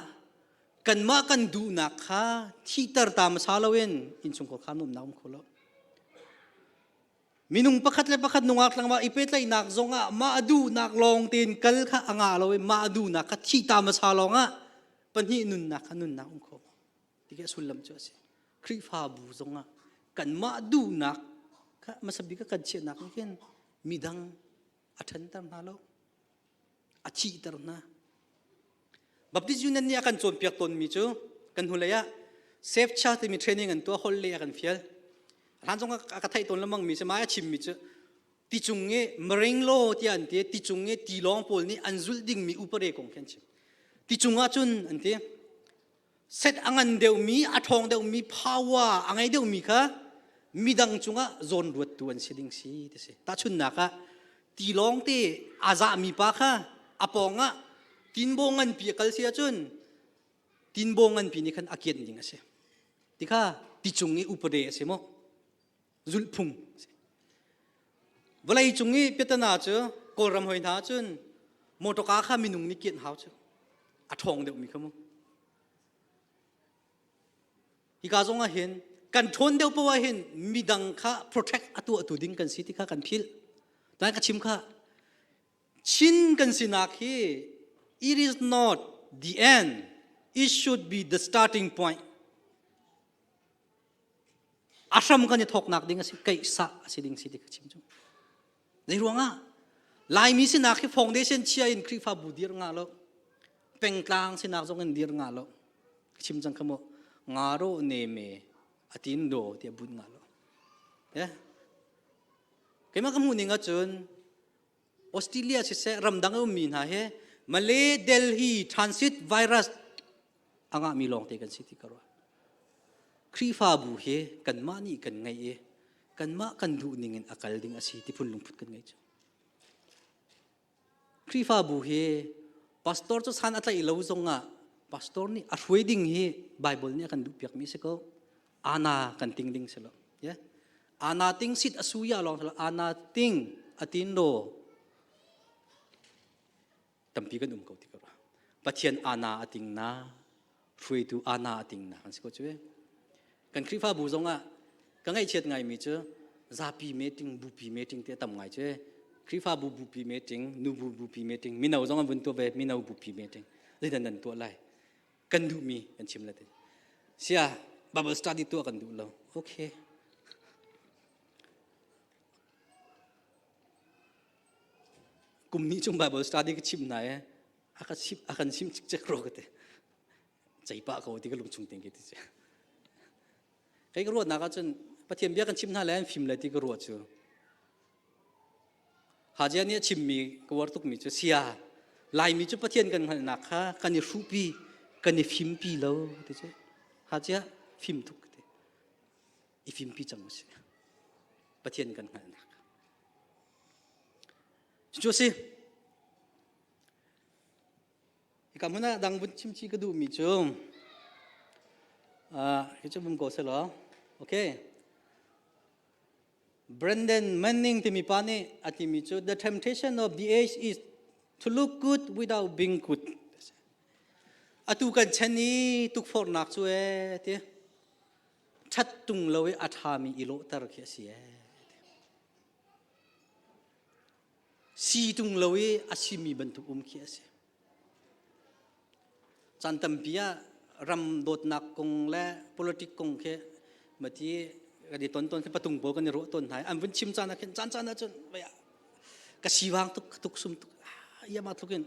kanmah kan duhnak kha thihter ta hmasa loin innchungkhar kha nuamnak um kho lo. Minung pakhat le pakhat nungak tlangval i pehtlaihnak zongah mah a duhnak lawng tein kal kha a ngah lo i mah a duhnak kha thih ta hmasa lawngah pahnih nunnak kha nunnak um kho ti khi a sullam cu a si. Khrihfabu zongah kanmah duhnak kha hmasa bik a kan chiahnak nih khin midang a ṭhanter hna lo, a thihter hna. Baptist Union nih a kan cawnpiak tawnmi cu kan hnulei ah Safe Church timi training an tuah holh le a kan fial. Hlan zong a ka theih tawn lengmang mi si mai a chimmi cu ti cung i marine law tiah an ti ti cung i tilawng pawl nih an zulh dingmi upare kong khi an chim. Ti cung ah cun an ti set a ngan deuhmi a ṭhawng deuhmi power a ngei deuhmi kha midang cungah zawn ruattu an si ding si ti si tahchunhnak ah tilawng te a zahmi pa kha a pawng ah tinbaw nganpi a kal si ahcun tinbaw nganpi nih khan a kianh ding a si ti kha ti cung i upade a si maw zulhphung a si vawlei cung i piatana cu kawlram hoi hna cun motorka kha minung nih kianh hau cu a ṭhawng deuhmi kha mu hika zong ah hin kan ṭhawn deuh poah ah hin midang kha protect a tuahtu ding kan si ti kha kan philh tai ka chim kha Chin kan sinak hi it is not the end it should be the starting point a hram kan i thawknak ding a si keihsah a si ding si ti ka chim cu Zei ruangah? Laimi sinak hi foundation chia in Khrihfabu dir nga lo. Pengtlang sinak zong in dir nga lo. Chim cang kha mu. Nga ro ne me atin do tiah but nga lo. Yeah. Keimah ka hmuh ning ahcun Australia siseh ramdang a ummi hna hi Malay Delhi transit virus a ngahmi lawngte kan si ti ka ruah. Khrihfabu hi kanmah nih kan ngeih i kanmah kan duh ning in a kal ding a si ti phun lungput kan ngei cu. Khrihfabu hi pastor cu san a tlaih lo zongah pastor nih a hruai ding hi Bible nih a kan duhpiakmi si ko. Ana kan ting ding si lo. Yeah? Ana ting sit a suya lawng si lo. Ana ting a tin lo. Tampi kan um ko ti ka ruah. Pathian ana a ting na, hruaitu ana a ting na kan si ko cu. Kan Khrihfabu zong ah ka ngaihchiat ngaimi cu zapi meeting, bupi meeting te tam ngai cu. Khrihfabu bupi meeting, nubu bupi meeting, mino zong an vun tuah ve, mino bupi meeting. Zeidan nan tuah lai? Kan duhmi kan chim le te. Sia, Bible study tuah kan duh lo. Okay. Kum hnih chung Bible study ka chim hna i a ka chim a kan chim cikcek ro ka ti. Ceipah ko ti ka lungchung ting ki ti si. Kei ka ruahnak ahcun Pathian bia kan chim hna le an fim le ti ka ruah cu. Hajia nih a chimmi ka uar tukmi cu sia Laimi cu Pathian kan hngalhnak kha kan i hruhpi kan i fimpi lo ti cu. Hajia fim tuk ti. I fimpi cang usih. Pathian kan hngalhnak. Cucu a si. Hika hmun ah dang vun chim chih ka duhmi cu hi cu bum ko selaw. Okay. Brendan Manning timi pa nih a timi cu the temptation of the age is to look good without being good. Atu kan chan i tukforhnak cu ee ti ṭhat tung lo i a ṭhami i lawhter khi a si ee. Si tung lo i a simi bantuk um khi a si. Caan tampi ah ram dawtnak kong le politic kong khi mati kan i ton ton khi patung pawl kan i ruah tawn hna an vun chim caan ah khin caan caan ah cun ka siwang tuk ka tuk sum tuk ia ma tluk in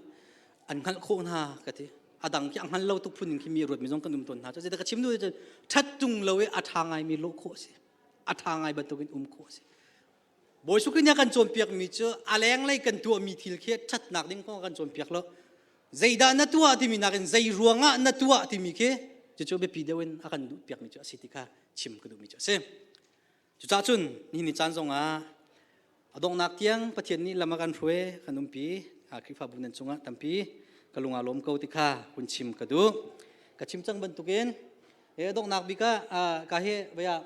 an hngalh khawh hna ka ti a dang khi a hngal lo tuk phun in khi mi ruat mi zong kan um tawn hna cu ka chim nu cun ṭhat tung lo i a ṭha ngai mi lawh khawh a si a ṭha ngai bantukin um khawh a si Bawi Jesuh nih a kan cawnpiakmi cu a lenglei kan tuahmi thil khi ṭhatnak ding kong a kan cawnpiak lo. Zeidah na tuah timi nakin zei ruangah na tuah timi khi cucu biapi deuh in a kan duhpiakmi cu a si ti kha chim ka duhmi cu a si. Cucaah cun nihin ni caan zongah a donghnak tiang Pathian nih lam a kan hruai kan umpi Khrihfabu nan cungah tampi ka lung aa lawm ko ti kha hun chim ka duh. Ka chim cang bantukin he donghnak bik ah ka hi vaya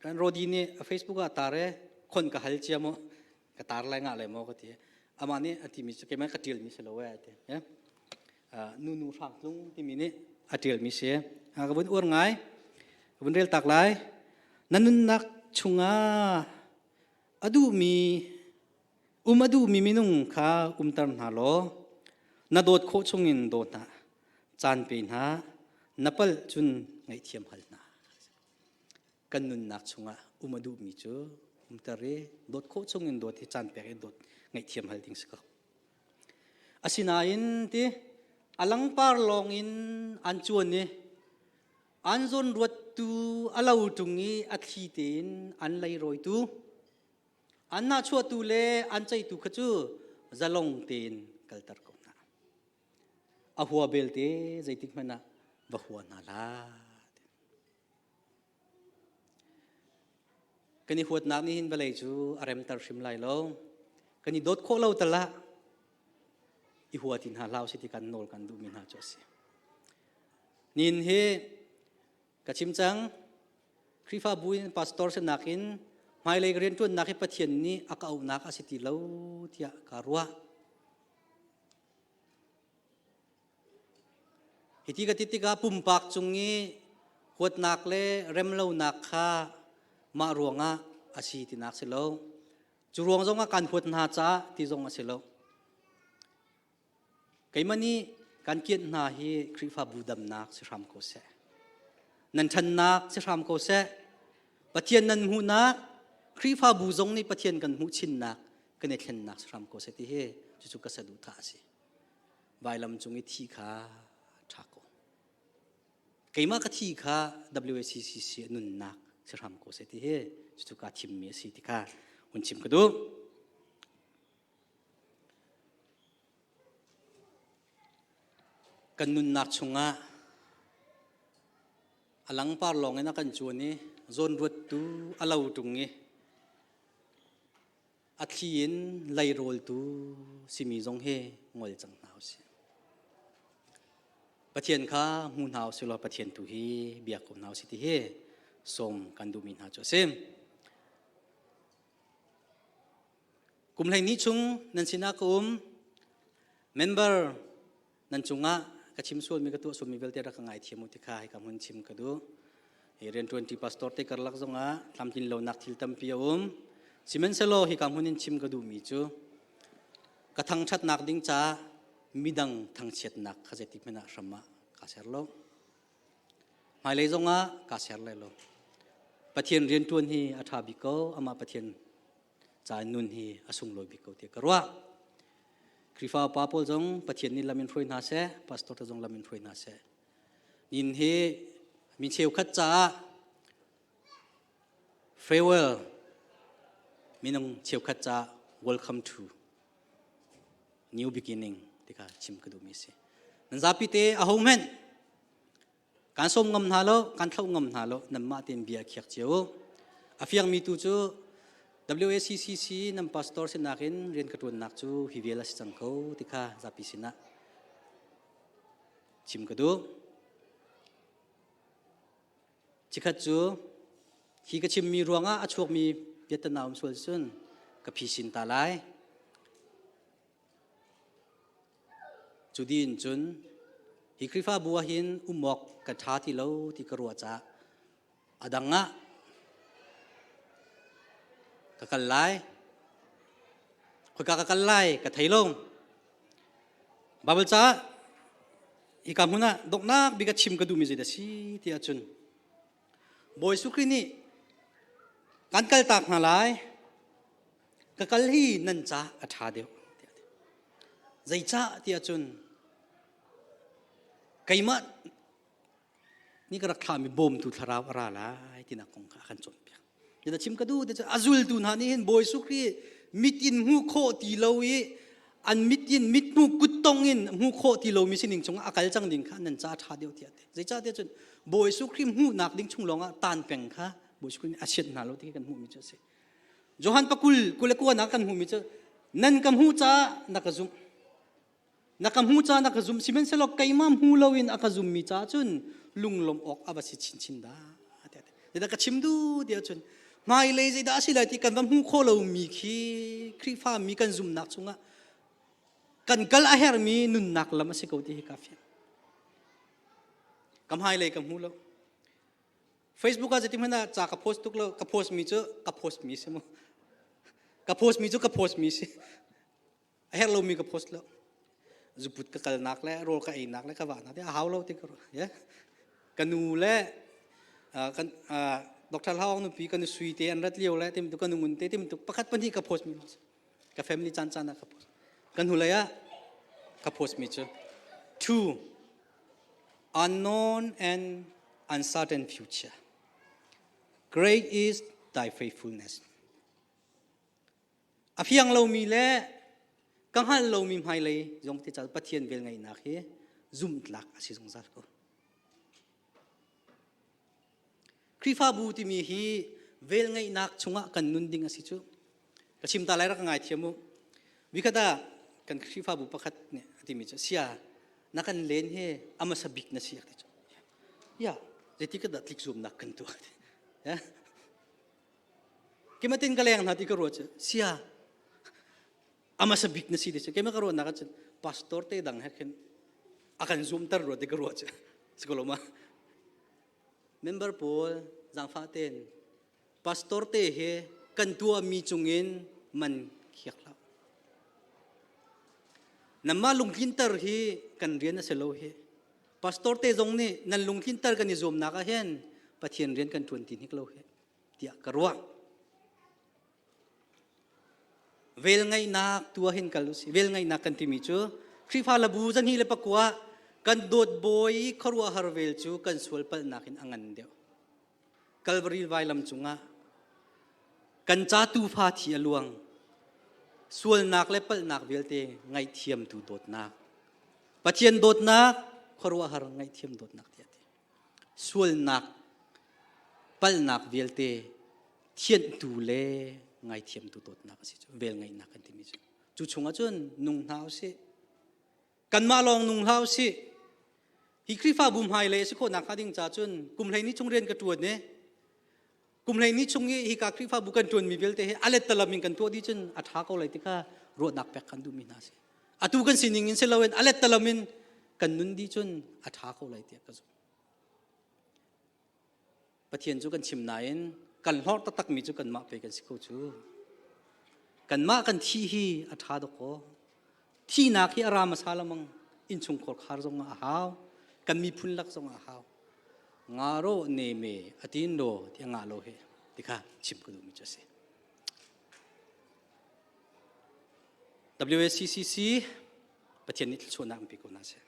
Kan Rodi nih a Facebook ah tar e khon ka hal cia mu ka tar lai ngah lai maw ka ti. Amah nih a timi cu keimah ka ṭialmi si lo e a ti. Nu nu hrang tlung timi nih a ṭialmi si. Ka vun uar ngai. Ka vun rel tak lai. Na nunnak chungah a duhmi um a duhmi minung kha umter hna law na dawt khawh chungin daw hna. Caan pe hna. Na palh cun ngaihthiam hal hna. Kan nunnak chungah um a duhmi cu umter i dawt khawh chungin dawt hi caan pek i dawt ngaihthiam hal ding si ko. Asinain ti a langpar lawng in an cuan i an zawn ruattu a lo ṭung i a thli tein an leirawitu an nahchuahtu le an ceihtu kha cu zalong tein kalter ko hna. A hua belte zeitik hmanh ah va hua hna hlah. Kan i huatnak nih hin vawlei cu a remter hrim lai lo. Kan i dawt khawh lo tal ah i hua ti hna hlah usih ti kan nawl kan duhmi hna cu a si. Nihin hi ka chim cang Khrihfabu in pastor sinak in hmailei rianṭuannak hi Pathian nih a ka auhnak a si ti lo tiah kaa ruah. Hiti ka ti tikah pumpak cung i huatnak le remlonak kha mah ruangah a si tinak si lo. Cu ruang zongah kan huat hna caah ti zong a si lo. Keimah nih kan kianh hna hi Khrihfabu damnak si hram ko seh. Nan ṭhannak si hram ko seh. Pathian nan hmuhnak, Khrihfabu zong nih Pathian kan hmuh chinnak, kan i thlennak si hram ko seh ti hi cucu ka saduhthah a si. Vailam cung i thi kha ṭha ko. Keimah ka thi kha WACCC a nunnak si hram ko seh ti hi cucu kaa thimmi a si ti kha hun chim ka duh. Kan nunnak chungah a langpar lawng in a kan cuan i zawnruattu a lo ṭung i A thli in leirawltu simi zong hi ngol cang hna usih. Pathian kha hmu hna usih law Pathian tu hi biak ko hna usih ti hi sawm kan duhmi hna cu a si. Kum 12 chung nan sinah ka um. Member nan cungah ka chim sualmi ka tuah sualmi vialte rak ka ngaithiam u ti kha hika hmun chim ka duh. Hi rianṭuanṭi pastor te karlak zongah tlamtlin lonak thil tampi a um. Sihmanhsehlaw hika hmun in chim ka duhmi cu ka thangṭhatnak ding caah midang thangchiatnak kha zeitik hmanh ah hram ah kaa ser lo. Hmailei zongah kaa ser lai lo. Pathian rianṭuan hi a ṭha bik ko. Amah Pathian ca nun hi a sunglawi bik ko tiah ka ruah. Khrihfa upa pawl zong Pathian nih lam in hruai hna seh, pastor te zong lam in hruai hna seh. Nin hi mi cheukhat caah farewell minung cheukhat caah welcome to new beginning ti kha chim ka duhmi si. Nan zapi te a ho hmenh kan sawm ngam hna lo, kan thloh ngam hna lo, nanmah tein bia khiak cio u. A fiangmi tu cu WACCC nan pastor sinak in rian ka ṭuannak cu hi vial a si cang ko ti kha zapi sinah chim ka duh. Chikhat cu hi ka chimmi ruangah a chuakmi biatana um sual cun ka phisin ta lai. Cu din cun hi Khrihfabu ah hin um awk ka ṭha ti lo ti ka ruah caah a dang ah ka kal lai. Khoika ka kal lai ka thei lo. Baibal caah hika hmun ah donghnak bik a chim ka duhmi zeidah a si ti ahcun Bawi Jesuh Khrih nih kan kaltak hna lai ka kal hi nan ca a ṭha deuh tiah a ti. Zeicah ti ahcun keimah nih ka rak thlahmi bawmtu thlarau a ra lai tinak kong kha a kan cawnpiak. Zeidah chim ka duh ti cu a zultu hna nih hin Bawi Jesuh Khrih mit in hmuh khawh ti lo i an mit in mit hmu kuttong in hmuh khawh ti lomi sining chungah a kal cang ding kha nan ca a ṭha deuh tiah a ti. Zeicah tiah cun Bawi Jesuh Khrih hmuhnak ding chung lawngah taan peng kha Bawi Jesuh Khrih nih a sianh hna lo ti kan hmuhmi cu a si. Johan pakul kul le kua nak kan hmuhmi cu nan ka hmuh caah na ka zumh. Na ka hmuh caah na ka zumh sihmanhsehlaw keimah hmu loin a ka zummi caah cun lunglawmh awk a va si chinchin dah. Tiah ka chim duh tiah cun hmailei zeidah a si lai ti kan va hmuh khawh lomi khi Khrihfa mi kan zumhnak chungah kan kal a herhmi nunnak lam a si ko ti hi ka fiang. Ka hmailei ka hmu lo. Facebook ah zeitin hmanh ah ca ka post tuk lo ka post mi cu ka post mi si mu ka post mi cu ka post mi si a herh lomi ka post lo zuput ka kalnak le rawl ka einak le ka vahnak te a hau lo ti ka ruah ka nu le kan Dr. Hlau nupi ka nu sui te an rat lio le tim tu ka nu ngun te tim tu pakhat pahnih ka post mi ka family caan caan ah ka post kan hnulei ah ka post mi cu two unknown and uncertain future. Great is thy faithfulness. A fiang lomi le ka hngal lomi hmailei zong ti cal Pathian vel ngeihnak hi zumhtlak a si zungzal ko. Khrihfabu timi hi vel ngeihnak chungah kan nun ding a si cu. Ka chim ta lai rak ka ngaithiam u. Vikhat ah kan Khrihfabu pakhat nih a timi cu sia na kan len hi a hmasa bik na si ti cu. Ya, zeiti ka dah tlik zuamnak kan tuah. Ya. Kimatin ka leng hna ti ka ruah cu sia a hmasa bik na si ti cu keimah ka ruahnak ahcun pastor te dang he khin a kan zuamter rua ti ka ruah cu. Sikoloma. Member pawl zaangfah tein pastor te he kan tuahmi cungin man khiak hlah. Nanmah lungtlinter hi kan rian a si lo hi. Pastor te zong nih nan lungtlinter kan i zuamnak ah hin Pathian rian kan ṭuan ti hnik lo hi tiah ka ruah. Velngeihnak tu ah hin kal usih. Velngeihnak kan timi cu Khrihfa labu zahnih le pakua kan dawt bawi i khuaruahhar vel cu kan sual palhnak in a ngan deuh. Kalvari vailam cungah kan ca tuufa thi a luang. Sualnak le palhnak vialte ngaihthiamtu dawtnak. Pathian dawtnak, khuaruahhar ngaihthiam dawtnak tiah ti. Sualnak, palhnak vialte thianhtu le ngaithiamtu dawtnak a si cu vel ngaihnak kan timi cu. Cu chungah cun nung hna usih. Kanmah lawng nung hlah usih. Hi Khrihfabu hmailei a si khawh nakhnga ding ca cun kum 12 chung rian ka ṭuan i kum 12 chung i hika Khrihfabu kan ṭuanmi vialte hi a lettalam in kan tuah dih cun a ṭha ko lai ti kha ruahnak pek kan duhmi hna a si. Atu kan sining in si loin a lettalam in kan nun dih cun a ṭha ko lai tiah ka zumh. Pathian cu kan chim nain kan hlorh taktakmi cu kanmah pei kan si ko cu. Kanmah kan thih hi a ṭha dawk kaw. Thihnak hi a ra hmasa lamang innchungkhar khar zong ah a hau. Kan miphun lak zong ah a hau. Nga ro ne me atin lo ti a ngah lo he ti kha chim ka duhmi cu a si. WACCC Pathian nih thluachuahnak in pe ko hna seh.